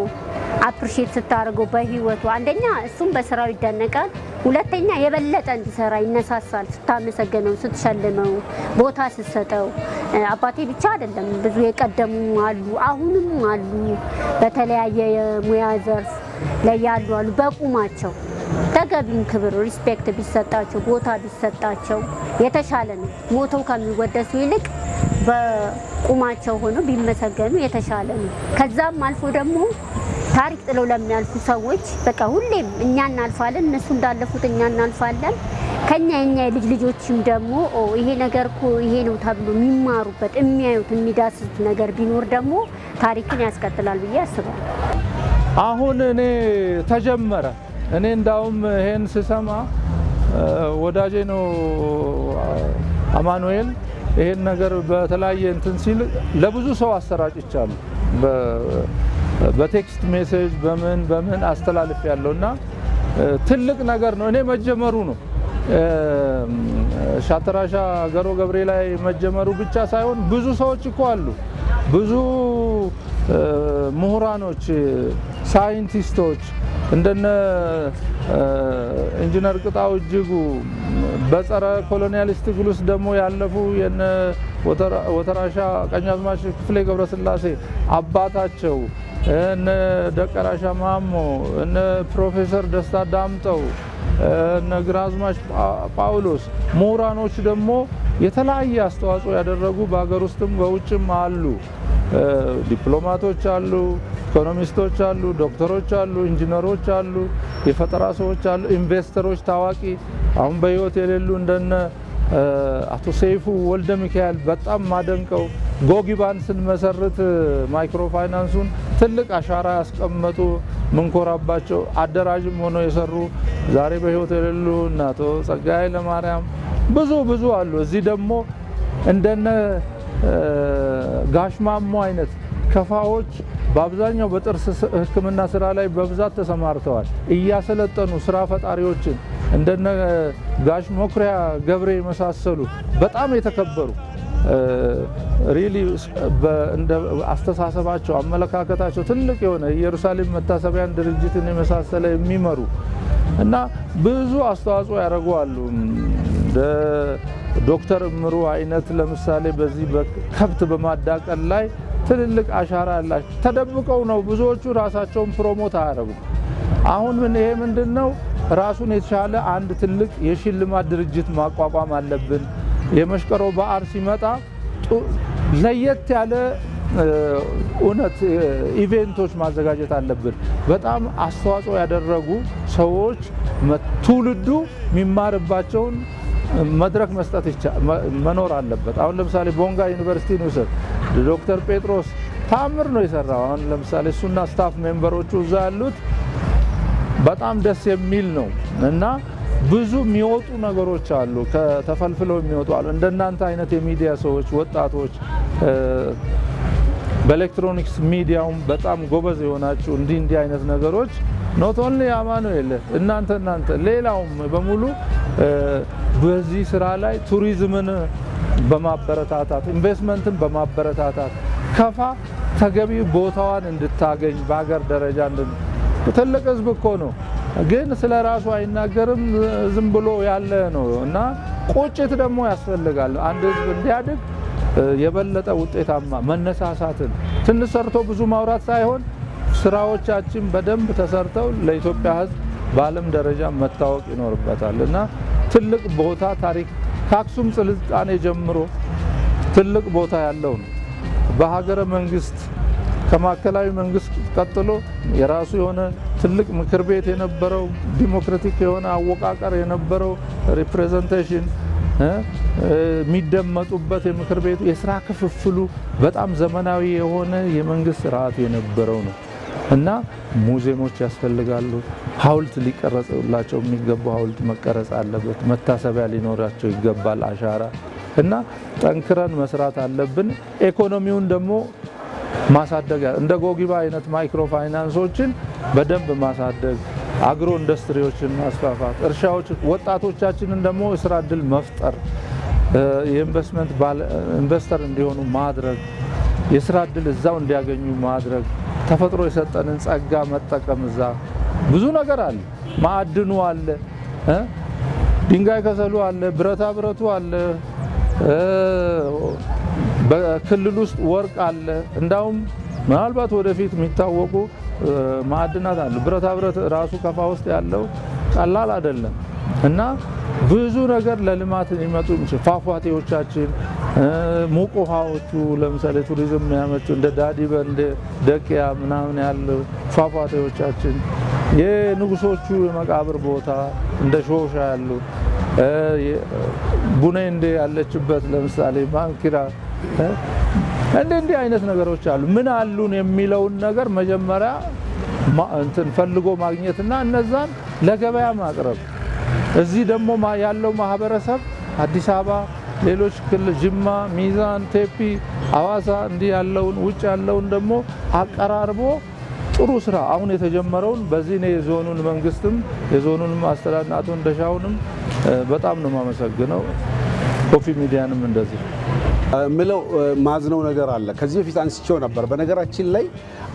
appreciate ስታደርገው በህይወቱ አንደኛ እሱም በስራው ይደነቃል፣ ሁለተኛ የበለጠ እንዲሰራ ይነሳሳል። ስታመሰግነው፣ ስትሸልመው፣ ቦታ ስትሰጠው። አባቴ ብቻ አይደለም፣ ብዙ የቀደሙ አሉ፣ አሁንም አሉ፣ በተለያየ የሙያ ዘርፍ ላይ ያሉ አሉ። በቁማቸው ተገቢውን ክብር respect ቢሰጣቸው፣ ቦታ ቢሰጣቸው የተሻለ ነው። ሞተው ከሚወደሱ ይልቅ በቁማቸው ሆኖ ቢመሰገኑ የተሻለ ነው። ከዛም አልፎ ደግሞ ታሪክ ጥለው ለሚያልፉ ሰዎች በቃ ሁሌም እኛ እናልፋለን፣ እነሱ እንዳለፉት እኛ እናልፋለን። ከኛ የኛ የልጅ ልጆችም ደግሞ ይሄ ነገር እኮ ይሄ ነው ተብሎ የሚማሩበት፣ የሚያዩት፣ የሚዳስሱት ነገር ቢኖር ደግሞ ታሪክን ያስቀጥላል ብዬ አስባለሁ። አሁን እኔ ተጀመረ። እኔ እንዳውም ይሄን ስሰማ ወዳጄ ነው አማኑኤል፣ ይሄን ነገር በተለያየ እንትን ሲል ለብዙ ሰው አሰራጭቻለሁ። በ text message በምን በምን አስተላልፌያለሁ እና ትልቅ ነገር ነው። እኔ መጀመሩ ነው፣ ሻተራሻ ገሮ ገብሬ ላይ መጀመሩ ብቻ ሳይሆን ብዙ ሰዎች እኮ አሉ፣ ብዙ ምሁራኖች፣ ሳይንቲስቶች እንደነ ኢንጂነር ቅጣው እጅጉ፣ በጸረ colonialist ትግል ውስጥ ደግሞ ያለፉ የነ ወተራሻ ቀኛዝማች ክፍሌ ገብረስላሴ አባታቸው፣ እነ ደቀራሻ ማሞ፣ እነ ፕሮፌሰር ደስታ ዳምጠው፣ እነ ግራዝማች ጳውሎስ፣ ምሁራኖች ደግሞ የተለያየ አስተዋጽኦ ያደረጉ በሀገር ውስጥም በውጭም አሉ። ዲፕሎማቶች አሉ፣ ኢኮኖሚስቶች አሉ፣ ዶክተሮች አሉ፣ ኢንጂነሮች አሉ፣ የፈጠራ ሰዎች አሉ፣ ኢንቨስተሮች ታዋቂ አሁን በህይወት የሌሉ እንደነ አቶ ሰይፉ ወልደ ሚካኤል፣ በጣም ማደንቀው፣ ጎጊባን ስንመሰርት ማይክሮ ፋይናንሱን ትልቅ አሻራ ያስቀመጡ፣ ምንኮራባቸው፣ አደራጅም ሆነው የሰሩ፣ ዛሬ በህይወት የሌሉ እነ አቶ ጸጋዬ ኃይለማርያም፣ ብዙ ብዙ አሉ። እዚህ ደግሞ እንደነ ጋሽ ማሞ አይነት ከፋዎች በአብዛኛው በጥርስ ሕክምና ስራ ላይ በብዛት ተሰማርተዋል። እያሰለጠኑ ስራ ፈጣሪዎችን እንደነ ጋሽ መኩሪያ ገብሬ የመሳሰሉ በጣም የተከበሩ፣ really አስተሳሰባቸው፣ አመለካከታቸው ትልቅ የሆነ፣ ኢየሩሳሌም መታሰቢያን ድርጅትን የመሳሰለ የሚመሩ እና ብዙ አስተዋጽኦ ያደረጉ አሉ። እንደ ዶክተር እምሩ አይነት ለምሳሌ በዚህ በከብት በማዳቀል ላይ ትልልቅ አሻራ ያላቸው ተደብቀው ነው። ብዙዎቹ ራሳቸውን promote አያደርጉም። አሁን ምን ይሄ ምንድን ነው? ራሱን የቻለ አንድ ትልቅ የሽልማት ድርጅት ማቋቋም አለብን። የመሽቀሮ በዓል ሲመጣ ለየት ያለ እውነት event ኦች ማዘጋጀት አለብን። በጣም አስተዋጽኦ ያደረጉ ሰዎች ትውልዱ የሚማርባቸውን መድረክ መስጠት መኖር አለበት። አሁን ለምሳሌ ቦንጋ ዩኒቨርሲቲን ውሰድ። ዶክተር ጴጥሮስ ታምር ነው የሰራው። አሁን ለምሳሌ እሱና staff member ኦቹ እዛ ያሉት በጣም ደስ የሚል ነው እና ብዙ የሚወጡ ነገሮች አሉ፣ ከተፈልፍለው የሚወጡ አሉ። እንደናንተ አይነት የሚዲያ ሰዎች፣ ወጣቶች፣ በኤሌክትሮኒክስ ሚዲያውም በጣም ጎበዝ የሆናችሁ እንዲህ እንዲህ አይነት ነገሮች፣ not only አማኑኤል፣ እናንተ ሌላውም በሙሉ በዚህ ስራ ላይ ቱሪዝምን በማበረታታት፣ ኢንቨስትመንትን በማበረታታት ከፋ ተገቢ ቦታዋን እንድታገኝ በሀገር ደረጃ፣ ትልቅ ህዝብ እኮ ነው፣ ግን ስለ ራሱ አይናገርም። ዝም ብሎ ያለ ነው እና ቁጭት ደግሞ ያስፈልጋል። አንድ ህዝብ እንዲያድግ የበለጠ ውጤታማ መነሳሳትን፣ ትንሽ ሰርቶ ብዙ ማውራት ሳይሆን ስራዎቻችን በደንብ ተሰርተው ለኢትዮጵያ ህዝብ በዓለም ደረጃ መታወቅ ይኖርበታል እና ትልቅ ቦታ ታሪክ ከአክሱም ስልጣኔ ጀምሮ ትልቅ ቦታ ያለው ነው። በሀገረ መንግስት ከማዕከላዊ መንግስት ቀጥሎ የራሱ የሆነ ትልቅ ምክር ቤት የነበረው፣ ዲሞክራቲክ የሆነ አወቃቀር የነበረው፣ representation የሚደመጡበት፣ የምክር ቤቱ የስራ ክፍፍሉ በጣም ዘመናዊ የሆነ የመንግስት ስርዓት የነበረው ነው እና ሙዚየሞች ያስፈልጋሉ። ሐውልት ሊቀረጽላቸው የሚገባው ሐውልት መቀረጽ አለበት። መታሰቢያ ሊኖራቸው ይገባል፣ አሻራ፣ እና ጠንክረን መስራት አለብን። ኢኮኖሚውን ደግሞ ማሳደግ፣ እንደ ጎጊባ አይነት ማይክሮ ፋይናንሶችን በደንብ ማሳደግ፣ አግሮ ኢንዱስትሪዎችን ማስፋፋት፣ እርሻዎች፣ ወጣቶቻችንን ደግሞ የስራ እድል መፍጠር፣ የኢንቨስትመንት investor እንዲሆኑ ማድረግ፣ የስራ እድል እዛው እንዲያገኙ ማድረግ፣ ተፈጥሮ የሰጠንን ጸጋ መጠቀም። እዛ ብዙ ነገር አለ። ማዕድኑ አለ፣ ድንጋይ ከሰሉ አለ፣ ብረታ ብረቱ አለ። በክልል ውስጥ ወርቅ አለ። እንዳውም ምናልባት ወደፊት የሚታወቁ ማዕድናት አሉ። ብረታ ብረት ራሱ ከፋ ውስጥ ያለው ቀላል አይደለም እና ብዙ ነገር ለልማት የሚመጡ ፏፏቴዎቻችን፣ ሙቅ ውሃዎቹ፣ ለምሳሌ ቱሪዝም የሚያመቹ እንደ ዳዲበል፣ ደቅያ ምናምን ያለው ፏፏቴዎቻችን፣ የንጉሶቹ የመቃብር ቦታ እንደ ሾሻ ያሉ፣ ቡኔንዴ ያለችበት ለምሳሌ ማንኪራ፣ እንደ እንዲህ አይነት ነገሮች አሉ። ምን አሉን የሚለውን ነገር መጀመሪያ እንትን ፈልጎ ማግኘትና እነዛን ለገበያ ማቅረብ። እዚህ ደግሞ ያለው ማህበረሰብ አዲስ አበባ፣ ሌሎች ክልል ጅማ፣ ሚዛን፣ ቴፒ፣ አዋሳ እንዲህ ያለውን ውጭ ያለውን ደግሞ አቀራርቦ ጥሩ ስራ አሁን የተጀመረውን በዚህ እኔ የዞኑን መንግስትም የዞኑንም አስተዳደር አቶ እንደሻውንም በጣም ነው የማመሰግነው። ኮፊ ሚዲያንም እንደዚህ። ምለው ማዝነው ነገር አለ። ከዚህ በፊት አንስቼው ነበር። በነገራችን ላይ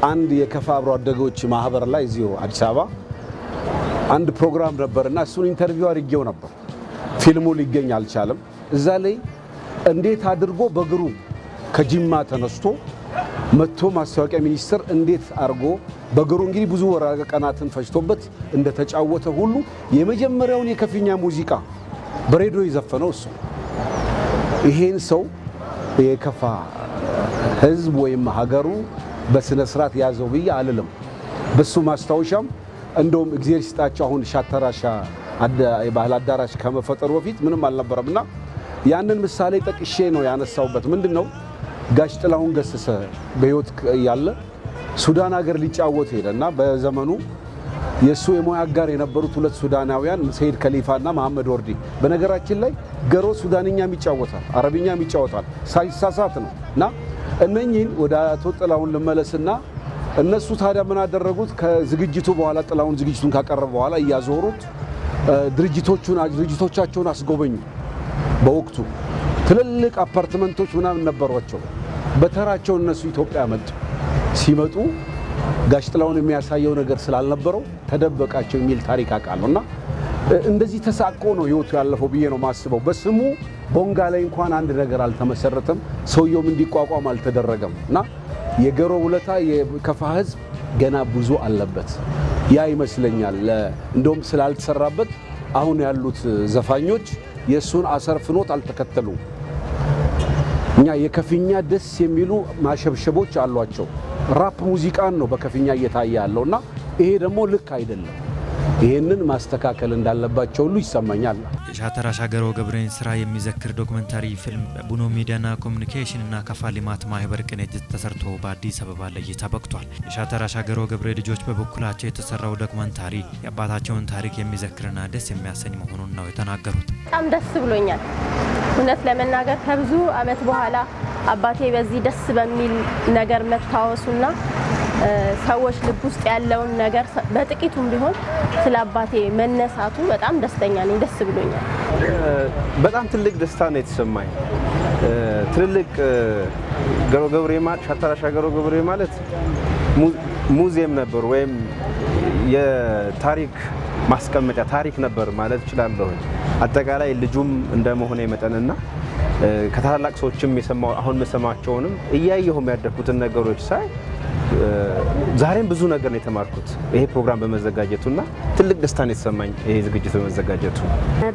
አንድ የከፋ አብሮ አደጎች ማህበር ላይ እዚሁ አዲስ አበባ አንድ ፕሮግራም ነበርና እሱን interview አድርጌው ነበር። ፊልሙ ሊገኝ አልቻለም። እዛ ላይ እንዴት አድርጎ በእግሩ ከጅማ ተነስቶ መጥቶ ማስታወቂያ ሚኒስቴር እንዴት አድርጎ በእግሩ እንግዲህ ብዙ ወራ ቀናትን ፈጅቶበት እንደተጫወተ ሁሉ የመጀመሪያውን የከፊኛ ሙዚቃ በሬዲዮ የዘፈነው እሱ። ይሄን ሰው የከፋ ህዝብ ወይም ሀገሩ በስነ ስርዓት ያዘው ብዬ አልልም። በሱ ማስታወሻም እንደውም እግዚአብሔር ይስጣቸው አሁን ሻተራሻ የባህል አዳራሽ ከመፈጠሩ በፊት ምንም አልነበረም እና ያንን ምሳሌ ጠቅሼ ነው ያነሳውበት። ምንድን ነው፣ ጋሽ ጥላሁን ገሰሰ በህይወት ያለ ሱዳን ሀገር ሊጫወት ሄደ እና በዘመኑ የእሱ የሙያ አጋር የነበሩት ሁለት ሱዳናውያን ሰይድ ከሊፋ እና መሐመድ ወርዲ። በነገራችን ላይ ገሮ ሱዳንኛም ይጫወታል፣ አረብኛም ይጫወታል፣ ሳይሳሳት ነው። እና እነኚህን ወደ አቶ ጥላሁን ልመለስና እነሱ ታዲያ ምን አደረጉት? ከዝግጅቱ በኋላ ጥላሁን ዝግጅቱን ካቀረበ በኋላ እያዞሩት ድርጅቶቻቸውን አስጎበኙ። በወቅቱ ትልልቅ አፓርትመንቶች ምናምን ነበሯቸው። በተራቸው እነሱ ኢትዮጵያ መጡ። ሲመጡ ጋሽ ጥላሁን የሚያሳየው ነገር ስላልነበረው ተደበቃቸው የሚል ታሪክ አውቃለሁ። እና እንደዚህ ተሳቆ ነው ህይወቱ ያለፈው ብዬ ነው የማስበው። በስሙ ቦንጋ ላይ እንኳን አንድ ነገር አልተመሰረተም፣ ሰውየውም እንዲቋቋም አልተደረገም። እና የገሮ ውለታ የከፋ ህዝብ ገና ብዙ አለበት። ያ ይመስለኛል እንደውም ስላልተሰራበት አሁን ያሉት ዘፋኞች የእሱን አሰር ፍኖት አልተከተሉም። እኛ የከፊኛ ደስ የሚሉ ማሸብሸቦች አሏቸው። ራፕ ሙዚቃን ነው በከፊኛ እየታየ ያለው እና ይሄ ደግሞ ልክ አይደለም። ይሄንን ማስተካከል እንዳለባቸው ሁሉ ይሰማኛል። የሻተራ ሻገሮ ገብሬን ስራ የሚዘክር ዶክመንታሪ ፊልም በቡኖ ሚዲያና ኮሚኒኬሽን እና ከፋ ልማት ማህበር ቅንጅት ተሰርቶ በአዲስ አበባ ለእይታ በቅቷል። የሻተራ ሻገሮ ገብሬ ልጆች በበኩላቸው የተሰራው ዶክመንታሪ የአባታቸውን ታሪክ የሚዘክርና ደስ የሚያሰኝ መሆኑን ነው የተናገሩት። በጣም ደስ ብሎኛል። እውነት ለመናገር ከብዙ አመት በኋላ አባቴ በዚህ ደስ በሚል ነገር መታወሱና ሰዎች ልብ ውስጥ ያለውን ነገር በጥቂቱም ቢሆን ስለ አባቴ መነሳቱ በጣም ደስተኛ ነኝ። ደስ ብሎኛል። በጣም ትልቅ ደስታ ነው የተሰማኝ። ትልልቅ ገሮ ገብሬ ማለት፣ ሻተራሻ ገሮ ገብሬ ማለት ሙዚየም ነበር ወይም የታሪክ ማስቀመጫ ታሪክ ነበር ማለት እችላለሁ። አጠቃላይ ልጁም እንደመሆነ መጠንና ከታላላቅ ሰዎችም የሰማው አሁን የምሰማቸውንም እያየሁም ያደግኩትን ነገሮች ሳይ ዛሬም ብዙ ነገር ነው የተማርኩት ይሄ ፕሮግራም በመዘጋጀቱና ትልቅ ደስታ ነው የተሰማኝ ይሄ ዝግጅት በመዘጋጀቱ።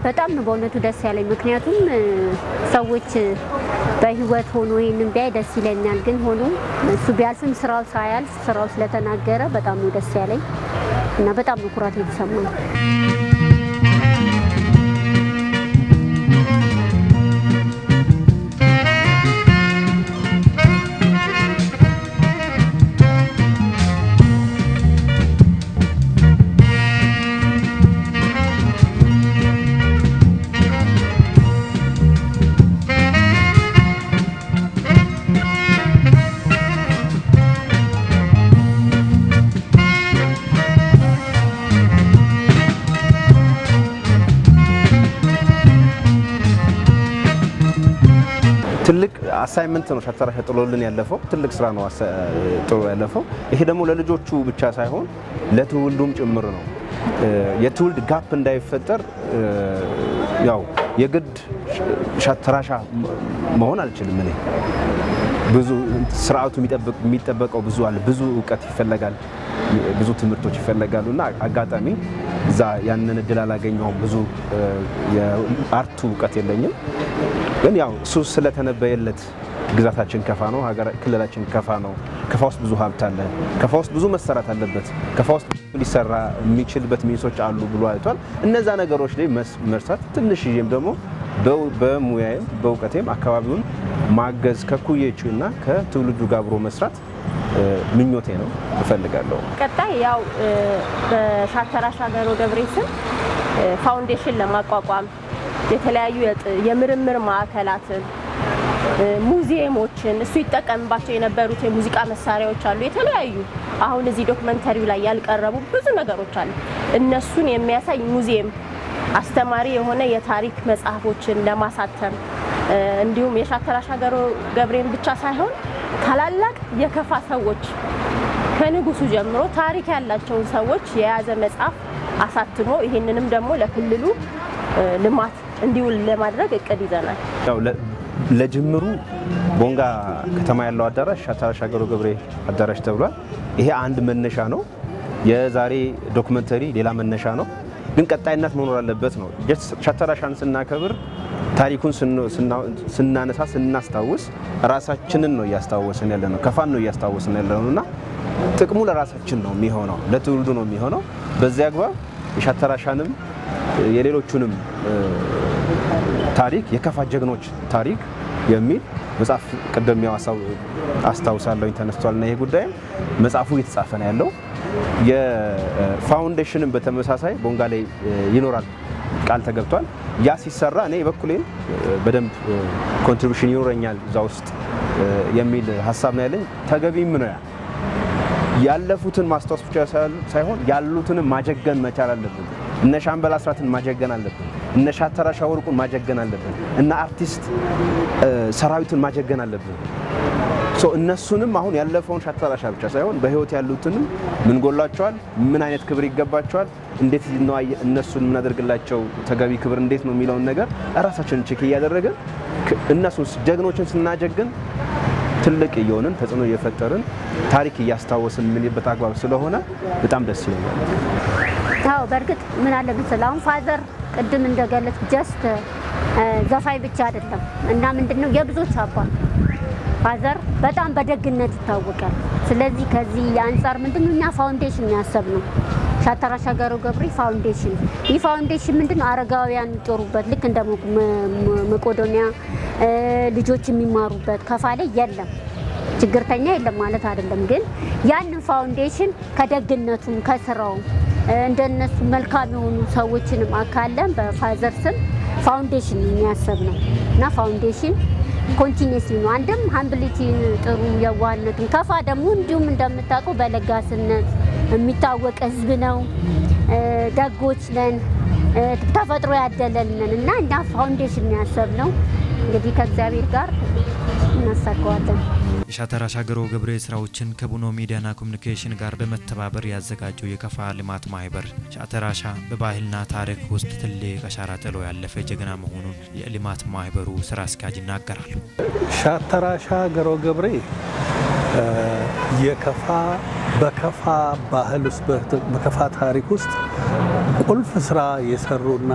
በጣም ነው በእውነቱ ደስ ያለኝ። ምክንያቱም ሰዎች በህይወት ሆኖ ይህንን ቢያይ ደስ ይለኛል። ግን ሆኖ እሱ ቢያልፍም ስራው ሳያልፍ ስራው ስለተናገረ በጣም ነው ደስ ያለኝ እና በጣም ነው ኩራት የተሰማኝ። ትልቅ assignment ነው ሻተራሻ ጥሎልን ያለፈው። ትልቅ ስራ ነው ጥሎ ያለፈው። ይሄ ደግሞ ለልጆቹ ብቻ ሳይሆን ለትውልዱም ጭምር ነው። የትውልድ gap እንዳይፈጠር ያው የግድ ሻተራሻ መሆን አልችልም እኔ። ብዙ ስርዓቱ የሚጠበቀው ብዙ አለ። ብዙ እውቀት ይፈለጋል፣ ብዙ ትምህርቶች ይፈለጋሉ እና አጋጣሚ እዛ ያንን እድል አላገኘሁም። ብዙ የ art ኡ እውቀት የለኝም። ግን ያው እሱ ስለተነበየለት ግዛታችን ከፋ ነው፣ ሀገር ክልላችን ከፋ ነው። ከፋ ውስጥ ብዙ ሀብት አለ። ከፋ ውስጥ ብዙ መሰራት አለበት። ከፋ ውስጥ ሊሰራ የሚችልበት means ኦች አሉ ብሎ አይቷል። እነዛ ነገሮች ላይ መርሳት ትንሽዬም ደግሞ በሙያዬም በእውቀቴም አካባቢውን ማገዝ ከኩዮቹና ከትውልዱ ጋር አብሮ መስራት ምኞቴ ነው፣ እፈልጋለሁ። ቀጣይ ያው በሻተራሻ ገሮ ገብሬ ስም foundation ለማቋቋም የተለያዩ የምርምር ማዕከላትን፣ ሙዚየሞችን እሱ ይጠቀምባቸው የነበሩት የሙዚቃ መሳሪያዎች አሉ። የተለያዩ አሁን እዚህ documentary ው ላይ ያልቀረቡ ብዙ ነገሮች አሉ። እነሱን የሚያሳይ ሙዚየም፣ አስተማሪ የሆነ የታሪክ መጽሐፎችን ለማሳተም እንዲሁም የሻተራሻ ገሮ ገብሬን ብቻ ሳይሆን ታላላቅ የከፋ ሰዎች ከንጉሱ ጀምሮ ታሪክ ያላቸውን ሰዎች የያዘ መጽሐፍ አሳትሞ ይህንንም ደግሞ ለክልሉ ልማት እንዲውል ለማድረግ እቅድ ይዘናል። ያው ለጅምሩ ቦንጋ ከተማ ያለው አዳራሽ ሻተራሻ ገሮ ገብሬ አዳራሽ ተብሏል። ይሄ አንድ መነሻ ነው። የዛሬ documentary ሌላ መነሻ ነው። ግን ቀጣይነት መኖር አለበት ነው። ሻተራሻን ስናከብር ታሪኩን ስናነሳ ስናስታውስ ራሳችንን ነው እያስታወስን ያለ ነው፣ ከፋን ነው እያስታወስን ያለ ነው እና ጥቅሙ ለራሳችን ነው የሚሆነው፣ ለትውልዱ ነው የሚሆነው። በዚህ አግባብ የሻተራሻንም የሌሎቹንም ታሪክ የከፋ ጀግኖች ታሪክ የሚል መጽሐፍ ቅድም ያው አስታውሳለሁኝ ተነስቷል እና ይሄ ጉዳይም መጽሐፉ እየተጻፈ ነው ያለው። የፋውንዴሽንም በተመሳሳይ ቦንጋ ላይ ይኖራል ቃል ተገብቷል። ያ ሲሰራ እኔ በኩሌን በደንብ contribution ይኖረኛል እዛ ውስጥ የሚል ሀሳብ ነው ያለኝ። ተገቢም ነው ያ ያለፉትን ማስታወስ ብቻ ሳይሆን ያሉትንም ማጀገን መቻል አለብን። እነ ሻምበል አስራትን ማጀገን አለብን። እነ ሻተራሻ ወርቁን ማጀገን አለብን። እነ አርቲስት ሰራዊትን ማጀገን አለብን። So እነሱንም አሁን ያለፈውን ሻተራሻ ብቻ ሳይሆን በህይወት ያሉትንም ምን ጎሏቸዋል፣ ምን አይነት ክብር ይገባቸዋል፣ እንዴት ነው እነሱን የምናደርግላቸው ተገቢ ክብር እንዴት ነው የሚለውን ነገር እራሳችንን check እያደረግን እነሱን ጀግኖችን ስናጀግን ትልቅ እየሆንን ተጽዕኖ እየፈጠርን ታሪክ እያስታወስን የምንሄድበት አግባብ ስለሆነ በጣም ደስ ይለኛል። አዎ በእርግጥ ምን አለ መሰለህ አሁን father ቅድም እንደገለጽ just ዘፋኝ ብቻ አይደለም እና ምንድነው የብዙዎች አባት father በጣም በደግነት ይታወቃል። ስለዚህ ከዚህ አንጻር ምንድነው እኛ foundation ያሰብነው ሻተራሻ ገሮ ገብሬ foundation። ይህ foundation ምንድነው አረጋውያን የሚጦሩበት ልክ እንደ መቄዶንያ ልጆች የሚማሩበት ከፋ ላይ የለም ችግርተኛ የለም ማለት አይደለም። ግን ያንን foundation ከደግነቱም ከስራው እንደነሱ መልካም የሆኑ ሰዎችንም አካለን በ father ስም foundation የሚያሰብ ነው እና foundation continuously ነው። አንድም humility ን ጥሩ የዋህነቱን ከፋ ደግሞ እንዲሁም እንደምታውቀው በለጋስነት የሚታወቅ ህዝብ ነው። ደጎች ነን፣ ተፈጥሮ ያደለልን እና እኛ foundation ያሰብ ነው። እንግዲህ ከእግዚአብሔር ጋር እናሳካዋለን። የሻተራሻ ገሮ ገብሬ ስራዎችን ከቡኖ ሚዲያና ኮሚኒኬሽን ጋር በመተባበር ያዘጋጀው የከፋ ልማት ማህበር ሻተራሻ በባህልና ታሪክ ውስጥ ትልቅ አሻራ ጥሎ ያለፈ ጀግና መሆኑን የልማት ማህበሩ ስራ አስኪያጅ ይናገራሉ። ሻተራሻ ገሮ ገብሬ የከፋ በከፋ ባህል ውስጥ፣ በከፋ ታሪክ ውስጥ ቁልፍ ስራ የሰሩና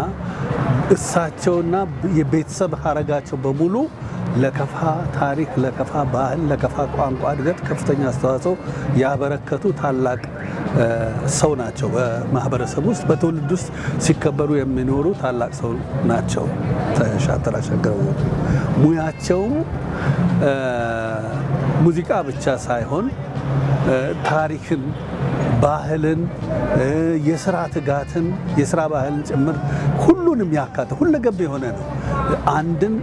እሳቸውና የቤተሰብ ሀረጋቸው በሙሉ ለከፋ ታሪክ፣ ለከፋ ባህል፣ ለከፋ ቋንቋ እድገት ከፍተኛ አስተዋጽኦ ያበረከቱ ታላቅ ሰው ናቸው። በማህበረሰብ ውስጥ፣ በትውልድ ውስጥ ሲከበሩ የሚኖሩ ታላቅ ሰው ናቸው። ሻተር አሻግረው ሙያቸውም ሙዚቃ ብቻ ሳይሆን ታሪክን፣ ባህልን፣ የስራ ትጋትን፣ የስራ ባህልን ጭምር ሁሉንም ያካተ ሁለገብ የሆነ ነው። አንድን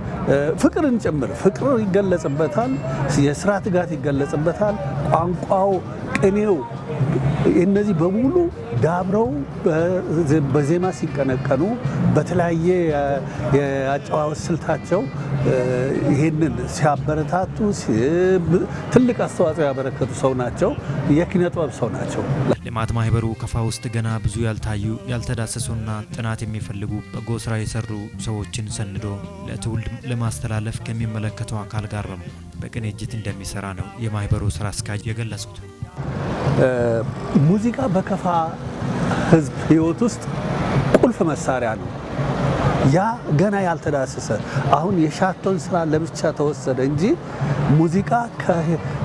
ፍቅርን ጭምር፣ ፍቅር ይገለጽበታል። የስራ ትጋት ይገለጽበታል። ቋንቋው፣ ቅኔው፣ እነዚህ በሙሉ ዳብረው በዜማ ሲቀነቀኑ በተለያየ የአጨዋወት ስልታቸው ይህንን ሲያበረታቱ ትልቅ አስተዋጽኦ ያበረከቱ ሰው ናቸው። የኪነ ጥበብ ሰው ናቸው። ልማት ማህበሩ ከፋ ውስጥ ገና ብዙ ያልታዩ፣ ያልተዳሰሱና ጥናት የሚፈልጉ በጎ ስራ የሰሩ ሰዎችን ሰንዶ ለትውልድ ለማስተላለፍ ከሚመለከተው አካል ጋር በመሆን በቅንጅት እንደሚሰራ ነው የማህበሩ ስራ አስኪያጅ የገለጹት። ሙዚቃ በከፋ ህዝብ ህይወት ውስጥ ቁልፍ መሳሪያ ነው። ያ ገና ያልተዳሰሰ፣ አሁን የሻቶን ስራ ለብቻ ተወሰደ እንጂ ሙዚቃ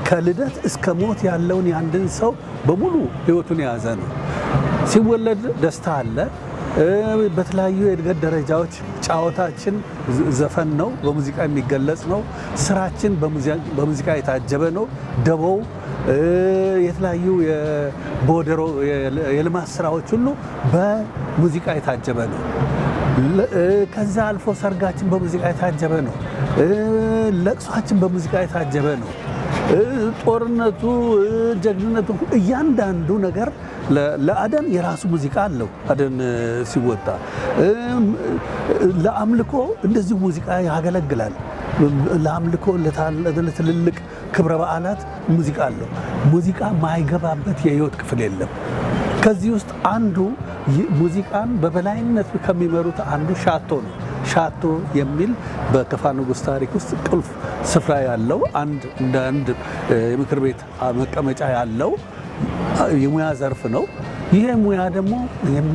ከልደት እስከ ሞት ያለውን የአንድን ሰው በሙሉ ህይወቱን የያዘ ነው። ሲወለድ ደስታ አለ። በተለያዩ የእድገት ደረጃዎች ጫወታችን ዘፈን ነው፣ በሙዚቃ የሚገለጽ ነው። ስራችን በሙዚቃ የታጀበ ነው። ደቦው፣ የተለያዩ የቦደሮ የልማት ስራዎች ሁሉ በሙዚቃ የታጀበ ነው። ከዛ አልፎ ሰርጋችን በሙዚቃ የታጀበ ነው። ለቅሷችን በሙዚቃ የታጀበ ነው። ጦርነቱ፣ ጀግንነቱ፣ እያንዳንዱ ነገር ለአደን የራሱ ሙዚቃ አለው። አደን ሲወጣ ለአምልኮ እንደዚሁ ሙዚቃ ያገለግላል። ለአምልኮ፣ ለትልልቅ ክብረ በዓላት ሙዚቃ አለው። ሙዚቃ ማይገባበት የህይወት ክፍል የለም። ከዚህ ውስጥ አንዱ ሙዚቃን በበላይነት ከሚመሩት አንዱ ሻቶ ነው። ሻቶ የሚል በከፋ ንጉሥ ታሪክ ውስጥ ቁልፍ ስፍራ ያለው፣ አንድ እንደ አንድ የምክር ቤት መቀመጫ ያለው የሙያ ዘርፍ ነው። ይሄ ሙያ ደግሞ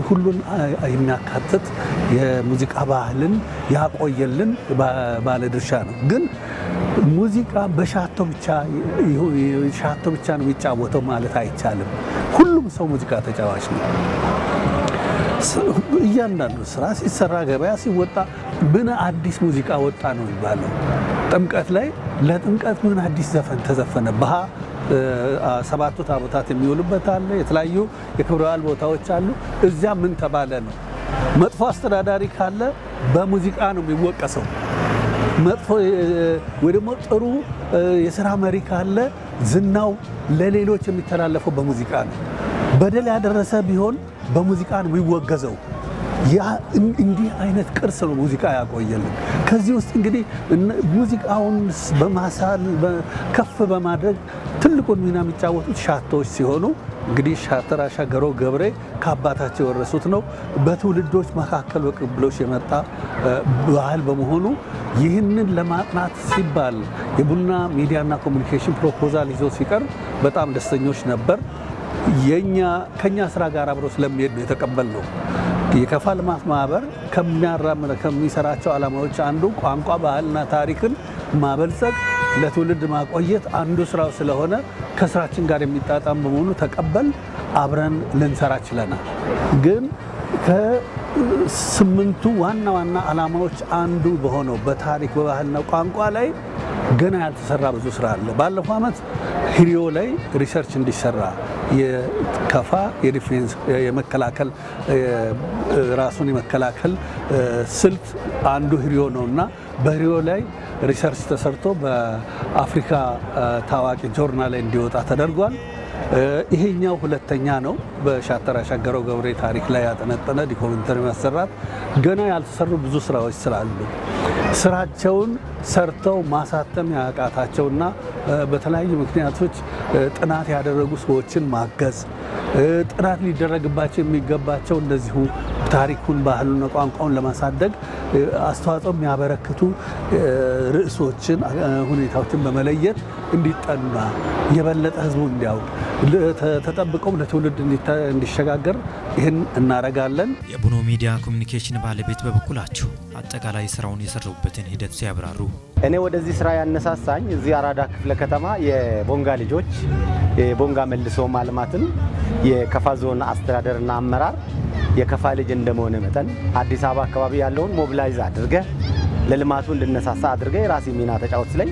ሁሉን የሚያካትት የሙዚቃ ባህልን ያቆየልን ባለድርሻ ነው። ግን ሙዚቃ በሻቶ ብቻ ሻቶ ብቻ ነው የሚጫወተው ማለት አይቻልም። ሁሉም ሰው ሙዚቃ ተጫዋች ነው። እያንዳንዱ ስራ ሲሰራ፣ ገበያ ሲወጣ ምን አዲስ ሙዚቃ ወጣ ነው የሚባለው። ጥምቀት ላይ ለጥምቀት ምን አዲስ ዘፈን ተዘፈነ? ባሃ ሰባቱ ታቦታት የሚውሉበት አለ። የተለያዩ የክብረ በዓል ቦታዎች አሉ። እዚያ ምን ተባለ ነው። መጥፎ አስተዳዳሪ ካለ በሙዚቃ ነው የሚወቀሰው። መጥፎ ወይ ደግሞ ጥሩ የስራ መሪ ካለ ዝናው ለሌሎች የሚተላለፈው በሙዚቃ ነው። በደል ያደረሰ ቢሆን በሙዚቃ ነው የሚወገዘው። ያ እንዲህ አይነት ቅርስ ነው ሙዚቃ ያቆየልን። ከዚህ ውስጥ እንግዲህ ሙዚቃውን በማሳል ከፍ በማድረግ ትልቁን ሚና የሚጫወቱት ሻቶዎች ሲሆኑ እንግዲህ ሻተር አሻገረው ገብሬ ከአባታቸው የወረሱት ነው። በትውልዶች መካከል በቅብብሎሽ የመጣ ባህል በመሆኑ ይህንን ለማጥናት ሲባል የቡና ሚዲያና ኮሚኒኬሽን proposal ይዞ ሲቀርብ በጣም ደስተኞች ነበር። የኛ ከኛ ስራ ጋር አብሮ ስለሚሄድ ነው የተቀበልነው። የከፋ ልማት ማህበር ከሚያራምደ ከሚሰራቸው ዓላማዎች አንዱ ቋንቋ፣ ባህልና ታሪክን ማበልጸግ፣ ለትውልድ ማቆየት አንዱ ስራው ስለሆነ ከስራችን ጋር የሚጣጣም በመሆኑ ተቀበል አብረን ልንሰራ ችለናል። ግን ከስምንቱ ዋና ዋና ዓላማዎች አንዱ በሆነው በታሪክ፣ በባህልና ቋንቋ ላይ ገና ያልተሰራ ብዙ ስራ አለ። ባለፈው ዓመት ሂሪዮ ላይ research እንዲሰራ፣ የከፋ የ defense የመከላከል፣ ራሱን የመከላከል ስልት አንዱ ሂሪዮ ነው እና በሂሪዮ ላይ research ተሰርቶ በአፍሪካ ታዋቂ ጆርናል ላይ እንዲወጣ ተደርጓል። ይሄኛው ሁለተኛ ነው። በሻተር አሻገረው ገብሬ ታሪክ ላይ ያጠነጠነ documentary ማሰራት ገና ያልተሰሩ ብዙ ስራዎች ስላሉ፣ ስራቸውን ሰርተው ማሳተም ያቃታቸውና በተለያዩ ምክንያቶች ጥናት ያደረጉ ሰዎችን ማገዝ፣ ጥናት ሊደረግባቸው የሚገባቸው እንደዚሁ ታሪኩን፣ ባህሉን፣ ቋንቋውን ለማሳደግ አስተዋጽኦ የሚያበረክቱ ርዕሶችን፣ ሁኔታዎችን በመለየት እንዲጠና፣ የበለጠ ህዝቡ እንዲያውቅ፣ ተጠብቀው ለትውልድ እንዲሸጋገር ይህን እናረጋለን። የቡኖ ሚዲያ ኮሚኒኬሽን ባለቤት በበኩላቸው አጠቃላይ ስራውን የሰሩበትን ሂደት ሲያብራሩ፣ እኔ ወደዚህ ስራ ያነሳሳኝ እዚህ አራዳ ክፍለ ከተማ የቦንጋ ልጆች የቦንጋ መልሶ ማልማትን የከፋ ዞን አስተዳደርና አመራር የከፋ ልጅ እንደመሆነ መጠን አዲስ አበባ አካባቢ ያለውን mobilize አድርገህ ለልማቱ እንድነሳሳ አድርገህ የራሴ ሚና ተጫወት ስለኝ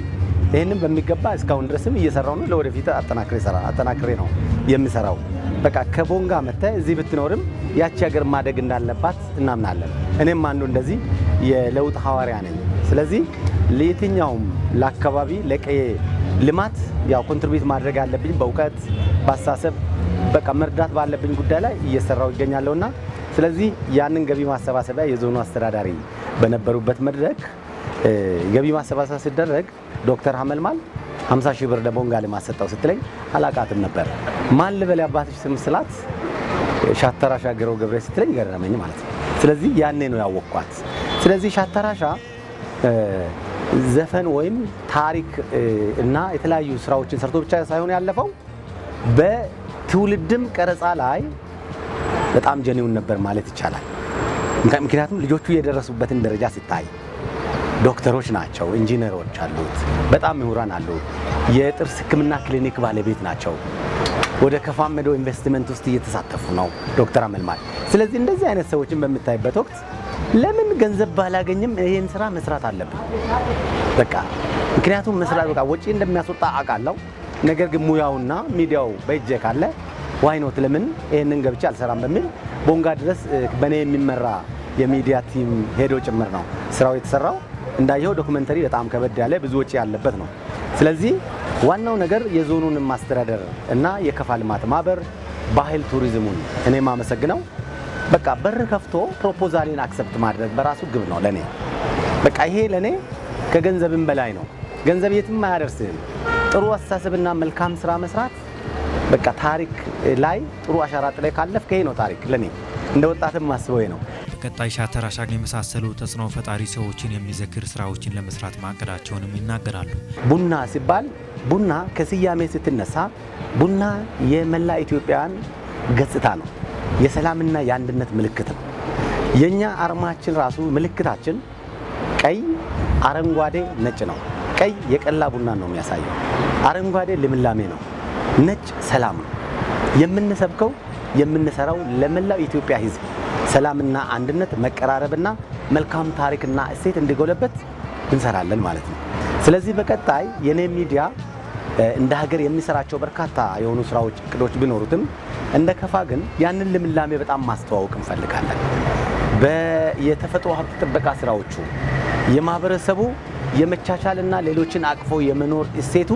ይህንን በሚገባ እስካሁን ድረስም እየሰራው ነው። ለወደፊት አጠናክሬ ነው የምሰራው። በቃ ከቦንጋ መጥተህ እዚህ ብትኖርም ያቺ ሀገር ማደግ እንዳለባት እናምናለን። እኔም አንዱ እንደዚህ የለውጥ ሐዋርያ ነኝ። ስለዚህ ለየትኛውም ለአካባቢ ለቀዬ ልማት ያው contribute ማድረግ ያለብኝ በእውቀት፣ በአስተሳሰብ፣ በቃ መርዳት ባለብኝ ጉዳይ ላይ እየሰራው ይገኛለሁና ስለዚህ ያንን ገቢ ማሰባሰቢያ የዞኑ አስተዳዳሪ በነበሩበት መድረክ ገቢ ማሰባሰብ ሲደረግ ዶክተር ሀመልማል 50 ሺህ ብር ለቦንጋ ልማት ሰጠው ስትለኝ አላቃትም ነበር። ማን ልበል ያባትሽ ስም ስላት ሻተራ ሻገረው ገብሬ ስትለኝ ገረመኝ ማለት ነው። ስለዚህ ያኔ ነው ያወቅኳት። ስለዚህ ሻተራሻ ዘፈን ወይም ታሪክ እና የተለያዩ ስራዎችን ሰርቶ ብቻ ሳይሆን ያለፈው በትውልድም ቀረጻ ላይ በጣም genuine ነበር ማለት ይቻላል። ምክንያቱም ልጆቹ የደረሱበትን ደረጃ ሲታይ ዶክተሮች ናቸው፣ ኢንጂነሮች አሉት፣ በጣም ምሁራን አሉ፣ የጥርስ ሕክምና ክሊኒክ ባለቤት ናቸው። ወደ ከፋም ሄደው ኢንቨስትመንት ውስጥ እየተሳተፉ ነው ዶክተር አመልማል። ስለዚህ እንደዚህ አይነት ሰዎችን በምታይበት ወቅት ለምን ገንዘብ ባላገኝም ይሄን ስራ መስራት አለብን። በቃ ምክንያቱም መስራት በቃ ወጪ እንደሚያስወጣ አውቃለሁ። ነገር ግን ሙያውና ሚዲያው በእጄ ካለ why not ለምን ይሄንን ገብቼ አልሰራም በሚል ቦንጋ ድረስ በእኔ የሚመራ የሚዲያ team ሄዶ ጭምር ነው ስራው የተሰራው። እንዳየው documentary በጣም ከበድ ያለ ብዙ ወጪ ያለበት ነው። ስለዚህ ዋናው ነገር የዞኑን ማስተዳደር እና የከፋ ልማት ማህበር ባህል ቱሪዝሙን እኔ ማመሰግነው በቃ በር ከፍቶ proposal ኤን accept ማድረግ በራሱ ግብ ነው ለኔ። በቃ ይሄ ለኔ ከገንዘብም በላይ ነው። ገንዘብ የትም አያደርስህም። ጥሩ አስተሳሰብና መልካም ስራ መስራት በቃ ታሪክ ላይ ጥሩ አሻራ ጥለህ ካለፍክ ይሄ ነው ታሪክ ለኔ። እንደ ወጣትም ማስበው ይሄ ነው። በቀጣይ ሻተር አሻግን የመሳሰሉ ተጽዕኖ ፈጣሪ ሰዎችን የሚዘክር ስራዎችን ለመስራት ማቀዳቸውንም ይናገራሉ። ቡና ሲባል ቡና ከስያሜ ስትነሳ ቡና የመላ ኢትዮጵያን ገጽታ ነው። የሰላምና የአንድነት ምልክት ነው። የኛ አርማችን ራሱ ምልክታችን ቀይ፣ አረንጓዴ፣ ነጭ ነው። ቀይ የቀላ ቡና ነው የሚያሳየው። አረንጓዴ ልምላሜ ነው። ነጭ ሰላም ነው። የምንሰብከው የምንሰራው ለመላው ኢትዮጵያ ሕዝብ ሰላምና አንድነት፣ መቀራረብና መልካም ታሪክና እሴት እንዲጎለበት እንሰራለን ማለት ነው። ስለዚህ በቀጣይ የኔ ሚዲያ እንደ ሀገር የሚሰራቸው በርካታ የሆኑ ስራዎች፣ እቅዶች ቢኖሩትም እንደ ከፋ ግን ያንን ልምላሜ በጣም ማስተዋወቅ እንፈልጋለን። የተፈጥሮ ሀብት ጥበቃ ስራዎቹ፣ የማህበረሰቡ የመቻቻልና ሌሎችን አቅፎ የመኖር እሴቱ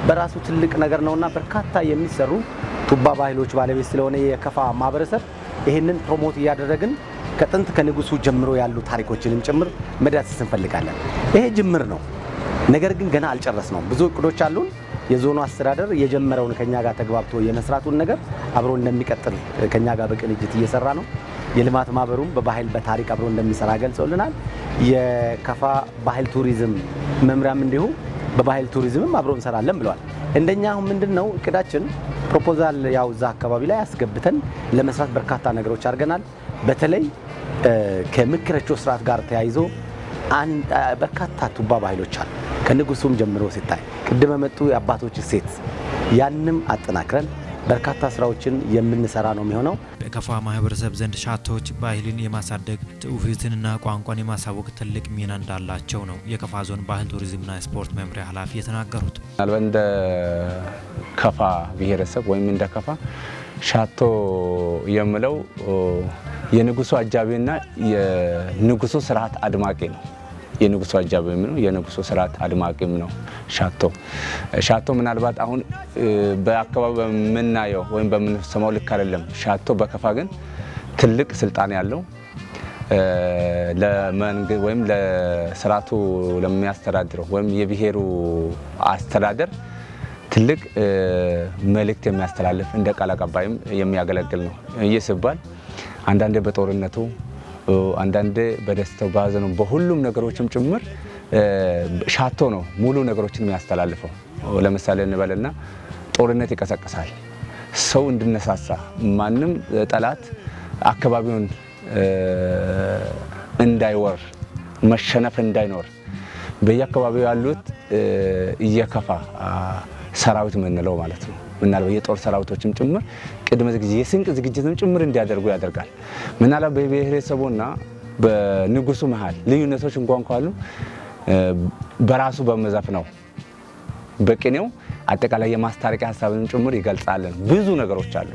በራሱ ትልቅ ነገር ነውና በርካታ የሚሰሩ ቱባ ባህሎች ባለቤት ስለሆነ የከፋ ማህበረሰብ ይህንን promote እያደረግን ከጥንት ከንጉሱ ጀምሮ ያሉ ታሪኮችንም ጭምር መዳሰስ እንፈልጋለን። ይሄ ጅምር ነው። ነገር ግን ገና አልጨረስነውም። ብዙ እቅዶች አሉን። የዞኑ አስተዳደር የጀመረውን ከኛ ጋር ተግባብቶ የመስራቱን ነገር አብሮ እንደሚቀጥል ከኛ ጋር በቅንጅት እየሰራ ነው። የልማት ማህበሩም በባህል በታሪክ አብሮ እንደሚሰራ ገልጾልናል። የከፋ ባህል ቱሪዝም መምሪያም እንዲሁ በባህል ቱሪዝምም አብሮ እንሰራለን ብለዋል። እንደኛ አሁን ምንድን ነው እቅዳችን proposal ያው እዛ አካባቢ ላይ አስገብተን ለመስራት በርካታ ነገሮች አድርገናል። በተለይ ከምክረቾ ስርዓት ጋር ተያይዞ በርካታ ቱባ ባህሎች አሉ። ከንጉሱም ጀምሮ ሲታይ ቅድመ መጡ የአባቶች እሴት ያንም አጠናክረን በርካታ ስራዎችን የምንሰራ ነው የሚሆነው። በከፋ ማህበረሰብ ዘንድ ሻቶች ባህልን የማሳደግ፣ ትውፊትንና ቋንቋን የማሳወቅ ትልቅ ሚና እንዳላቸው ነው የከፋ ዞን ባህል ቱሪዝምና ስፖርት መምሪያ ኃላፊ የተናገሩት። ምናልባት እንደ ከፋ ብሔረሰብ ወይም እንደ ከፋ ሻቶ የምለው የንጉሱ አጃቢና የንጉሱ ስርዓት አድማቂ ነው። የንጉሱ አጃቢም ነው። የንጉሱ ስርዓት አድማቂም ነው። ሻቶ ሻቶ ምናልባት አሁን በአካባቢ በምናየው ወይም በምንሰማው ልክ አይደለም። ሻቶ በከፋ ግን ትልቅ ስልጣን ያለው፣ ለመንግስት ወይም ለስርዓቱ ለሚያስተዳድረው ወይም የብሔሩ አስተዳደር ትልቅ መልእክት የሚያስተላልፍ፣ እንደ ቃል አቀባይም የሚያገለግል ነው። ይህ ሲባል አንዳንዴ በጦርነቱ፣ አንዳንዴ በደስታው፣ በሀዘኑ፣ በሁሉም ነገሮችም ጭምር ሻቶ ነው ሙሉ ነገሮችን የሚያስተላልፈው። ለምሳሌ እንበልና ጦርነት ይቀሰቅሳል። ሰው እንዲነሳሳ፣ ማንም ጠላት አካባቢውን እንዳይወር፣ መሸነፍ እንዳይኖር በየአካባቢው ያሉት እየከፋ ሰራዊት የምንለው ማለት ነው። ምናልባት የጦር ሰራዊቶችም ጭምር ቅድመ ዝግጅት፣ የስንቅ ዝግጅትም ጭምር እንዲያደርጉ ያደርጋል። ምናልባት በብሔረሰቡና በንጉሱ መሀል ልዩነቶች እንኳን ካሉ በራሱ በመዘፍ ነው፣ በቅኔው አጠቃላይ የማስታረቂያ ሀሳብን ጭምር ይገልጻለን። ብዙ ነገሮች አሉ።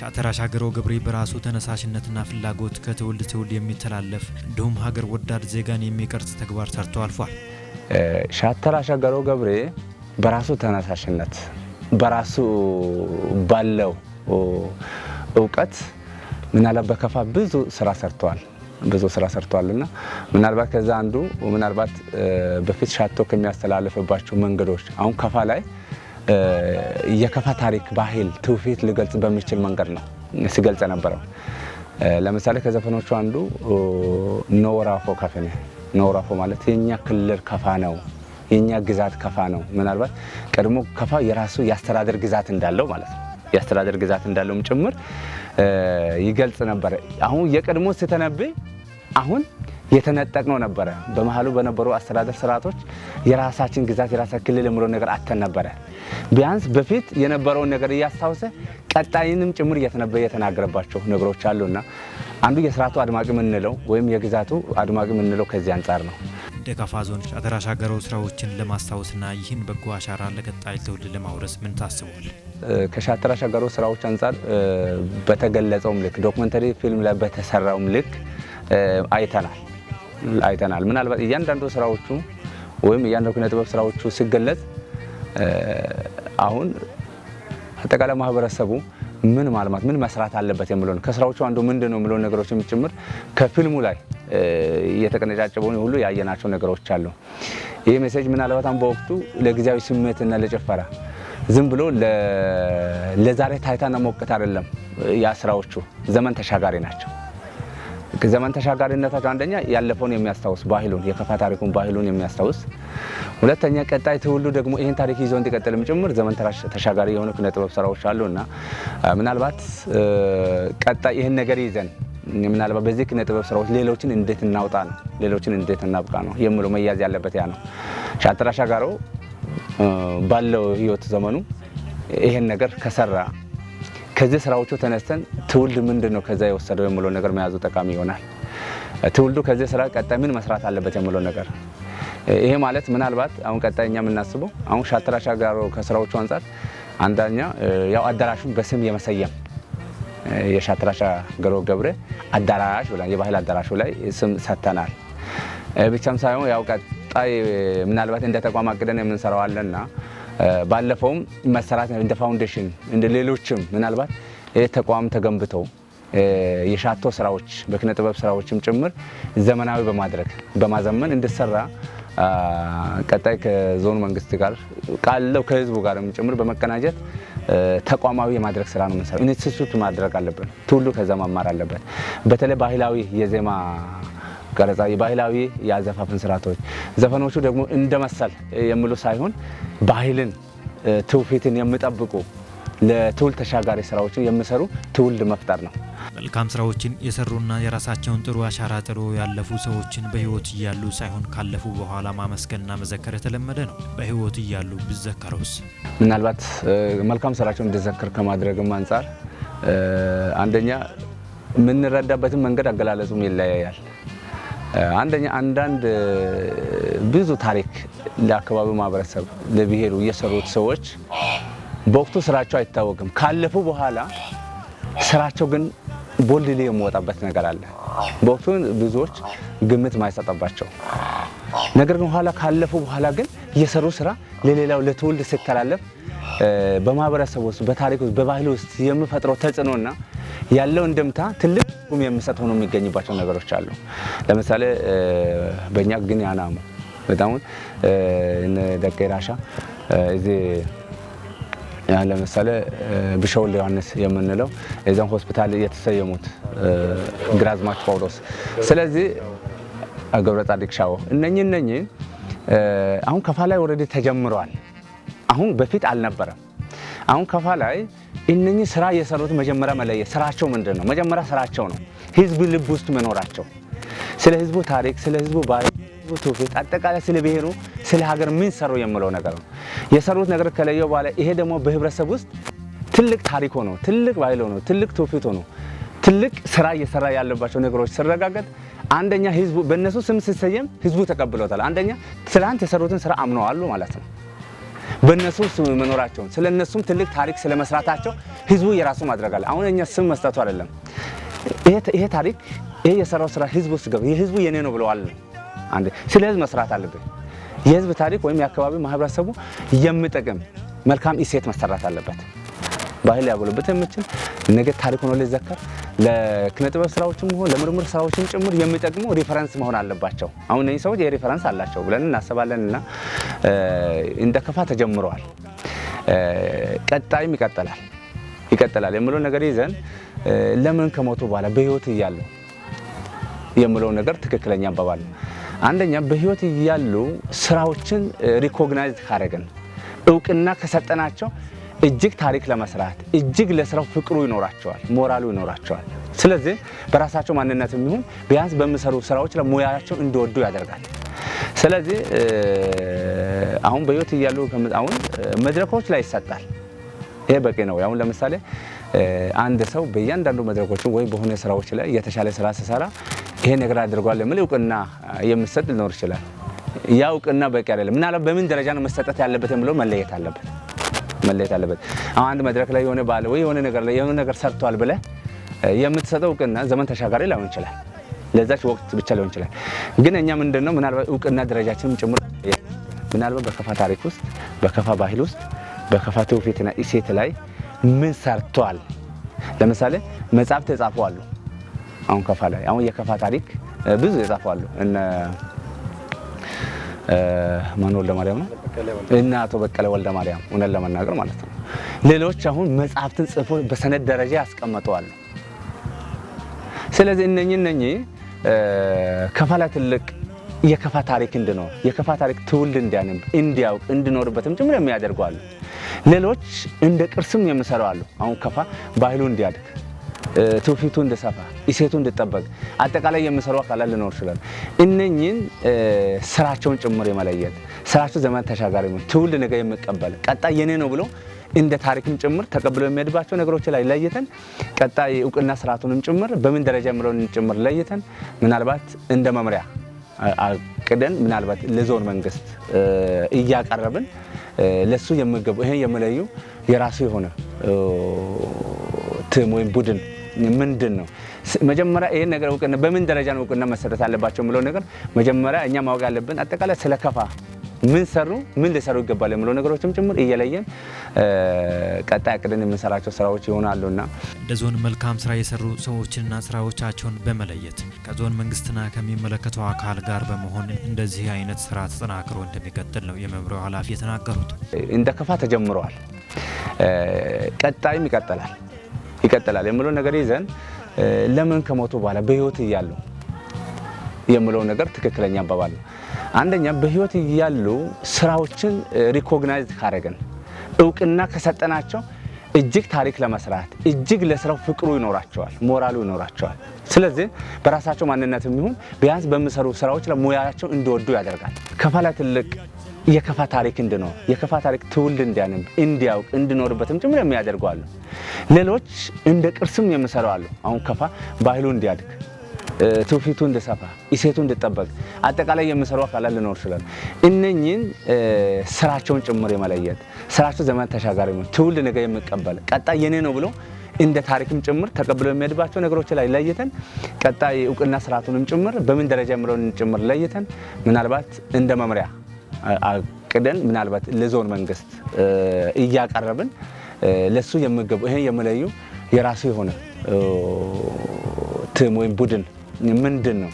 ሻተራ ሻገሮ ገብሬ በራሱ ተነሳሽነትና ፍላጎት ከትውልድ ትውልድ የሚተላለፍ እንዲሁም ሀገር ወዳድ ዜጋን የሚቀርጽ ተግባር ሰርቶ አልፏል። ሻተራ ሻገሮ ገብሬ በራሱ ተነሳሽነት፣ በራሱ ባለው እውቀት ምናልባት በከፋ ብዙ ስራ ሰርተዋል። ብዙ ስራ ሰርተዋል እና ምናልባት ከዛ አንዱ ምናልባት በፊት ሻቶ ከሚያስተላልፍባቸው መንገዶች አሁን ከፋ ላይ የከፋ ታሪክ፣ ባህል፣ ትውፊት ሊገልጽ በሚችል መንገድ ነው ሲገልጽ የነበረው። ለምሳሌ ከዘፈኖቹ አንዱ ኖራፎ ከፍኔ፣ ኖራፎ ማለት የኛ ክልል ከፋ ነው፣ የኛ ግዛት ከፋ ነው። ምናልባት ቀድሞ ከፋ የራሱ የአስተዳደር ግዛት እንዳለው ማለት ነው። የአስተዳደር ግዛት እንዳለውም ጭምር ይገልጽ ነበረ። አሁን የቀድሞ ስተነብይ አሁን የተነጠቅነው ነበረ። በመሀሉ በነበሩ አስተዳደር ስርዓቶች የራሳችን ግዛት፣ የራሳችን ክልል የምለው ነገር አተን ነበረ። ቢያንስ በፊት የነበረውን ነገር እያስታወሰ ቀጣይንም ጭምር እየተነበየ የተናገረባቸው ነገሮች አሉና አንዱ የስርዓቱ አድማቂ የምንለው ወይም የግዛቱ አድማቂ የምንለው ከዚህ አንጻር ነው። እንደ ከፋ ዞን ሻተራ ሻገሮ ስራዎችን ለማስታወስና ይህን በጎ አሻራ ለቀጣይ ትውልድ ለማውረስ ምን ታስቧል? ከሻተራ ሻገሮ ስራዎች አንጻር በተገለጸውም ልክ፣ documentary ፊልም ላይ በተሰራውም ልክ አይተናል። ምናልባት እያንዳንዱ ስራዎቹ ወይም እያንዳንዱ ኪነ ጥበብ ስራዎቹ ሲገለጽ አሁን አጠቃላይ ማህበረሰቡ ምን ማልማት፣ ምን መስራት አለበት የሚለውን፣ ከስራዎቹ አንዱ ምንድን ነው የሚለውን ነገሮችም ጭምር ከፊልሙ ላይ እየተቀነጫጨበውን ሁሉ ያየናቸው ነገሮች አሉ። ይህ message ምናልባት አሁን በወቅቱ ለጊዜያዊ ስሜትና ለጭፈራ ዝም ብሎ ለዛሬ ታይታና ሞቅት አይደለም። ያ ስራዎቹ ዘመን ተሻጋሪ ናቸው። ዘመን ተሻጋሪነታቸው አንደኛ ያለፈውን የሚያስታውስ፣ ባህሉን፣ የከፋ ታሪኩን፣ ባህሉን የሚያስታውስ፣ ሁለተኛ ቀጣይ ትውልዱ ደግሞ ይህን ታሪክ ይዞ እንዲቀጥልም ጭምር ዘመን ተሻጋሪ የሆኑ ኪነ ጥበብ ስራዎች አሉና ምናልባት ቀጣይ ይህን ነገር ይዘን ምናልባት በዚህ ኪነ ጥበብ ስራዎች ሌሎችን እንዴት እናውጣ ነው፣ ሌሎችን እንዴት እናብቃ ነው የሚለው መያዝ ያለበት ያ ነው። ሻተራ ሻጋሮ ባለው ህይወት ዘመኑ ይሄን ነገር ከሰራ ከዚህ ስራዎቹ ተነስተን ትውልድ ምንድን ነው ከዛ የወሰደው የሚለው ነገር መያዙ ጠቃሚ ይሆናል። ትውልዱ ከዚህ ስራ ቀጣይ ምን መስራት አለበት የሚለው ነገር፣ ይሄ ማለት ምናልባት አሁን ቀጣይ እኛ የምናስበው አሁን ሻተራ ሻጋሮ ከስራዎቹ አንጻር አንደኛ ያው አዳራሹን በስም የመሰየም፣ የሻተራ ሻገሮ ገብሬ አዳራሽ ብለን የባህል አዳራሹ ላይ ስም ሰጥተናል። ብቻም ሳይሆን ያው ቀጣይ ምናልባት እንደ ተቋም አቅደን የምንሰራው አለና ባለፈውም መሰራት እንደ foundation እንደ ሌሎችም ምናልባት ይህ ተቋም ተገንብተው የሻቶ ስራዎች በኪነ ጥበብ ስራዎችም ጭምር ዘመናዊ በማድረግ በማዘመን እንዲሰራ ቀጣይ ከዞኑ መንግስት ጋር ካለው ከህዝቡ ጋርም ጭምር በመቀናጀት ተቋማዊ የማድረግ ስራ ነው የምንሰራው። ኢንስቲትዩት ማድረግ አለብን። ትውልዱ ከዛ መማር አለበት። በተለይ ባህላዊ የዜማ ቀረጻ፣ የባህላዊ የአዘፋፍን ስርዓቶች፣ ዘፈኖቹ ደግሞ እንደ መሰል የሚሉ ሳይሆን ባህልን፣ ትውፊትን የሚጠብቁ ለትውልድ ተሻጋሪ ስራዎችን የሚሰሩ ትውልድ መፍጠር ነው። መልካም ስራዎችን የሰሩና የራሳቸውን ጥሩ አሻራ ጥሎ ያለፉ ሰዎችን በህይወት እያሉ ሳይሆን ካለፉ በኋላ ማመስገንና መዘከር የተለመደ ነው። በህይወት እያሉ ቢዘከሩስ? ምናልባት መልካም ስራቸውን እንዲዘከር ከማድረግም አንጻር አንደኛ የምንረዳበትን መንገድ አገላለጹም ይለያያል። አንደኛ አንዳንድ ብዙ ታሪክ ለአካባቢው ማህበረሰብ፣ ለብሔሩ የሰሩት ሰዎች በወቅቱ ስራቸው አይታወቅም። ካለፉ በኋላ ስራቸው ግን boldly የሚወጣበት ነገር አለ። በወቅቱ ብዙዎች ግምት ማይሰጠባቸው ነገር ግን ኋላ ካለፉ በኋላ ግን የሰሩ ስራ ለሌላው ለትውልድ ሲተላለፍ በማህበረሰብ ውስጥ፣ በታሪክ ውስጥ፣ በባህል ውስጥ የሚፈጥረው ተጽዕኖና ያለው እንድምታ ትልቅ ትርጉም የሚሰጥ ሆኖ የሚገኝባቸው ነገሮች አሉ። ለምሳሌ በእኛ ግን ያናሙ በጣም ደቀ ራሻ እዚህ ለምሳሌ ብሸውል ዮሐንስ የምንለው የዛን ሆስፒታል የተሰየሙት ግራዝማች ጳውሎስ፣ ስለዚህ ገብረ ጻድቅ ሻዎ እነኚህ አሁን ከፋ ላይ already ተጀምረዋል። አሁን በፊት አልነበረም። አሁን ከፋ ላይ እነኚህ ስራ የሰሩት መጀመሪያ መለየት ስራቸው ምንድን ነው? መጀመሪያ ስራቸው ነው ህዝብ ልብ ውስጥ መኖራቸው፣ ስለ ህዝቡ ታሪክ፣ ስለ ህዝቡ ባህል፣ ህዝቡ ትውፊት፣ አጠቃላይ ስለ ብሔሩ፣ ስለ ሀገር ምን ሰሩ የሚለው ነገር ነው። የሰሩት ነገር ከለየው በኋላ ይሄ ደግሞ በህብረተሰብ ውስጥ ትልቅ ታሪክ ሆኖ፣ ትልቅ ባህል ሆኖ፣ ትልቅ ትውፊት ሆኖ፣ ትልቅ ስራ እየሰራ ያለባቸው ነገሮች ሲረጋገጥ አንደኛ ህዝቡ በእነሱ ስም ሲሰየም ህዝቡ ተቀብሎታል። አንደኛ ትላንት የሰሩትን ስራ አምነዋል ማለት ነው። በእነሱ ስም መኖራቸውን ስለ እነሱም ትልቅ ታሪክ ስለመስራታቸው ህዝቡ የራሱ ማድረግ አለ። አሁን እኛ ስም መስጠቱ አይደለም። ይሄ ታሪክ ይሄ የሰራው ስራ ህዝቡ ውስጥ ገባ የህዝቡ የኔ ነው ብለዋል። አንድ ስለ ህዝብ መስራት አለብን። የህዝብ ታሪክ ወይም የአካባቢ ማህበረሰቡ የሚጠቅም መልካም እሴት መሰራት አለበት። ባህል ሊያጎለብት የሚችል ነገ ታሪክ ሆኖ ሊዘከር ለኪነ ጥበብ ስራዎችም ሆነ ለምርምር ስራዎችም ጭምር የሚጠቅሙ reference መሆን አለባቸው። አሁን እነዚህ ሰዎች የ reference አላቸው ብለን እናስባለን እና እንደ ከፋ ተጀምረዋል። ቀጣይም ይቀጥላል የሚለው ነገር ይዘን ለምን ከሞቱ በኋላ በህይወት እያሉ የሚለው ነገር ትክክለኛ አባባል ነው። አንደኛ በህይወት እያሉ ስራዎችን recognize ካደረግን እውቅና ከሰጠናቸው እጅግ ታሪክ ለመስራት እጅግ ለስራው ፍቅሩ ይኖራቸዋል፣ ሞራሉ ይኖራቸዋል። ስለዚህ በራሳቸው ማንነት የሚሆን ቢያንስ በሚሰሩ ስራዎች ለሙያቸው እንዲወዱ ያደርጋል። ስለዚህ አሁን በህይወት እያሉ አሁን መድረኮች ላይ ይሰጣል። ይሄ በቂ ነው። አሁን ለምሳሌ አንድ ሰው በእያንዳንዱ መድረኮች ወይ በሆነ ስራዎች ላይ የተሻለ ስራ ሲሰራ ይሄ ነገር አድርጓል የሚል እውቅና የሚሰጥ ሊኖር ይችላል። ያ እውቅና በቂ አይደለም። ምናልባት በምን ደረጃ ነው መሰጠት ያለበት የሚለው መለየት አለበት። አሁን አንድ መድረክ ላይ የሆነ ባለ ወይ የሆነ ነገር ላይ የሆነ ነገር ሰርቷል ብለህ የምትሰጠው እውቅና ዘመን ተሻጋሪ ላይሆን ይችላል። ለዛች ወቅት ብቻ ሊሆን ይችላል። ግን እኛ ምንድነው ምናልባት እውቅና ደረጃችንም ጭምር ምናልባት በከፋ ታሪክ ውስጥ፣ በከፋ ባህል ውስጥ፣ በከፋ ትውፊትና እሴት ላይ ምን ሰርቷል? ለምሳሌ መጽሐፍ ተጻፉ አሉ። አሁን ከፋ ላይ አሁን የከፋ ታሪክ ብዙ የጻፉ አሉ። እነ ማን ወልደ ማርያም ነው እና አቶ በቀለ ወልደ ማርያም እውነት ለመናገር ማለት ነው። ሌሎች አሁን መጽሐፍትን ጽፎ በሰነድ ደረጃ ያስቀምጠዋል። ስለዚህ እነኚህ ከፋ ላይ ትልቅ የከፋ ታሪክ እንዲኖር የከፋ ታሪክ ትውልድ እንዲያነብ እንዲያውቅ እንዲኖርበትም ጭምር የሚያደርጉ አሉ። ሌሎች እንደ ቅርስም የሚሰሩ አሉ። አሁን ከፋ ባህሉ እንዲያድግ ትውፊቱ እንዲሰፋ እሴቱ እንዲጠበቅ አጠቃላይ የሚሰሩ አካላት ሊኖር ይችላል። እነኚህን ስራቸውን ጭምር የመለየት ስራቸው ዘመን ተሻጋሪ ነው፣ ትውልድ ነገ የሚቀበል ቀጣይ የኔ ነው ብሎ እንደ ታሪክም ጭምር ተቀብሎ የሚሄድባቸው ነገሮች ላይ ለይተን ቀጣይ እውቅና ስርዓቱንም ጭምር በምን ደረጃ የሚለውን ጭምር ለይተን ምናልባት እንደ መምሪያ አቅደን ምናልባት ለዞን መንግስት እያቀረብን ለሱ የሚገቡ ይሄን የሚለዩ የራሱ የሆነ team ወይም ቡድን ምንድን ነው መጀመሪያ ይሄን ነገር እውቅና በምን ደረጃ ነው እውቅና መሰጠት ያለባቸው የሚለው ነገር መጀመሪያ እኛ ማወቅ ያለብን አጠቃላይ ስለ ከፋ ምን ሰሩ፣ ምን ሊሰሩ ይገባል የሚለው ነገሮችም ጭምር እየለየን ቀጣይ አቅደን የምንሰራቸው ስራዎች ይሆናሉና እንደ ዞን መልካም ስራ የሰሩ ሰዎችንና ስራዎቻቸውን በመለየት ከዞን መንግስትና ከሚመለከተው አካል ጋር በመሆን እንደዚህ አይነት ስራ ተጠናክሮ እንደሚቀጥል ነው የመምሪያው ኃላፊ የተናገሩት። እንደ ከፋ ተጀምረዋል፣ ቀጣይም ይቀጥላል የሚለው ነገር ይዘን ለምን ከሞቱ በኋላ በህይወት እያሉ የሚለው ነገር ትክክለኛ አባባል ነው። አንደኛ በህይወት እያሉ ስራዎችን recognize ካደረግን እውቅና ከሰጠናቸው እጅግ ታሪክ ለመስራት እጅግ ለስራው ፍቅሩ ይኖራቸዋል፣ ሞራሉ ይኖራቸዋል። ስለዚህ በራሳቸው ማንነት የሚሆን ቢያንስ በሚሰሩ ስራዎች ለሙያቸው እንዲወዱ ያደርጋል። ከፋ ላይ ትልቅ የከፋ ታሪክ እንዲኖር የከፋ ታሪክ ትውልድ እንዲያነብ እንዲያውቅ እንዲኖርበትም ጭምር የሚያደርጉ አሉ። ሌሎች እንደ ቅርስም የሚሰሩ አሉ። አሁን ከፋ ባህሉ እንዲያድግ ትውፊቱ እንዲሰፋ፣ እሴቱ እንዲጠበቅ አጠቃላይ የሚሰሩ አካላት ሊኖር ይችላል። እነኚህን ስራቸውን ጭምር የመለየት ስራቸው ዘመን ተሻጋሪ ነው፣ ትውልድ ነገ የሚቀበል ቀጣይ የኔ ነው ብሎ እንደ ታሪክም ጭምር ተቀብሎ የሚሄድባቸው ነገሮች ላይ ለይተን ቀጣይ እውቅና ስርዓቱንም ጭምር በምን ደረጃ የሚለውን ጭምር ለይተን ምናልባት እንደ መምሪያ አቅደን ምናልባት ለዞን መንግስት እያቀረብን ለሱ የሚገቡ ይሄን የሚለዩ የራሱ የሆነ team ወይም ቡድን ምንድን ነው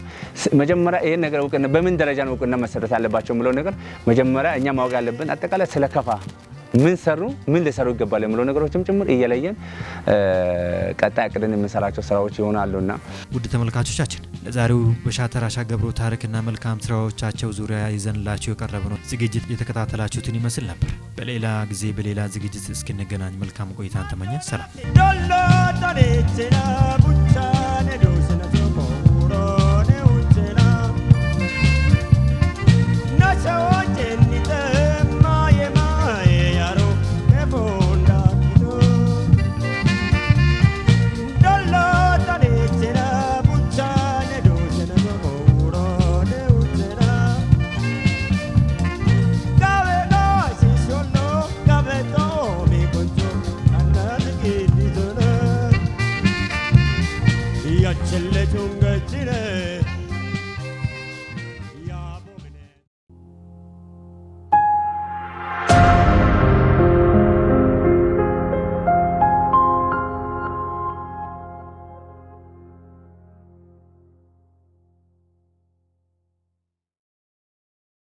መጀመሪያ ይሄን ነገር እውቅና በምን ደረጃ ነው እውቅና መሰጠት ያለባቸው የሚለው ነገር መጀመሪያ እኛ ማወቅ ያለብን አጠቃላይ ስለ ከፋ ምን ሰሩ፣ ምን ሊሰሩ ይገባል የሚለው ነገሮችም ጭምር እየለየን ቀጣይ አቅደን የምንሰራቸው ስራዎች ይሆናሉና ውድ ተመልካቾቻችን ለዛሬው በሻተር አሻገብሮ ታሪክና መልካም ስራዎቻቸው ዙሪያ ይዘንላችሁ የቀረብነው ዝግጅት የተከታተላችሁትን ይመስል ነበር። በሌላ ጊዜ በሌላ ዝግጅት እስክንገናኝ መልካም ቆይታን ተመኘን። ሰላም። Dolloo tanichina buchaane.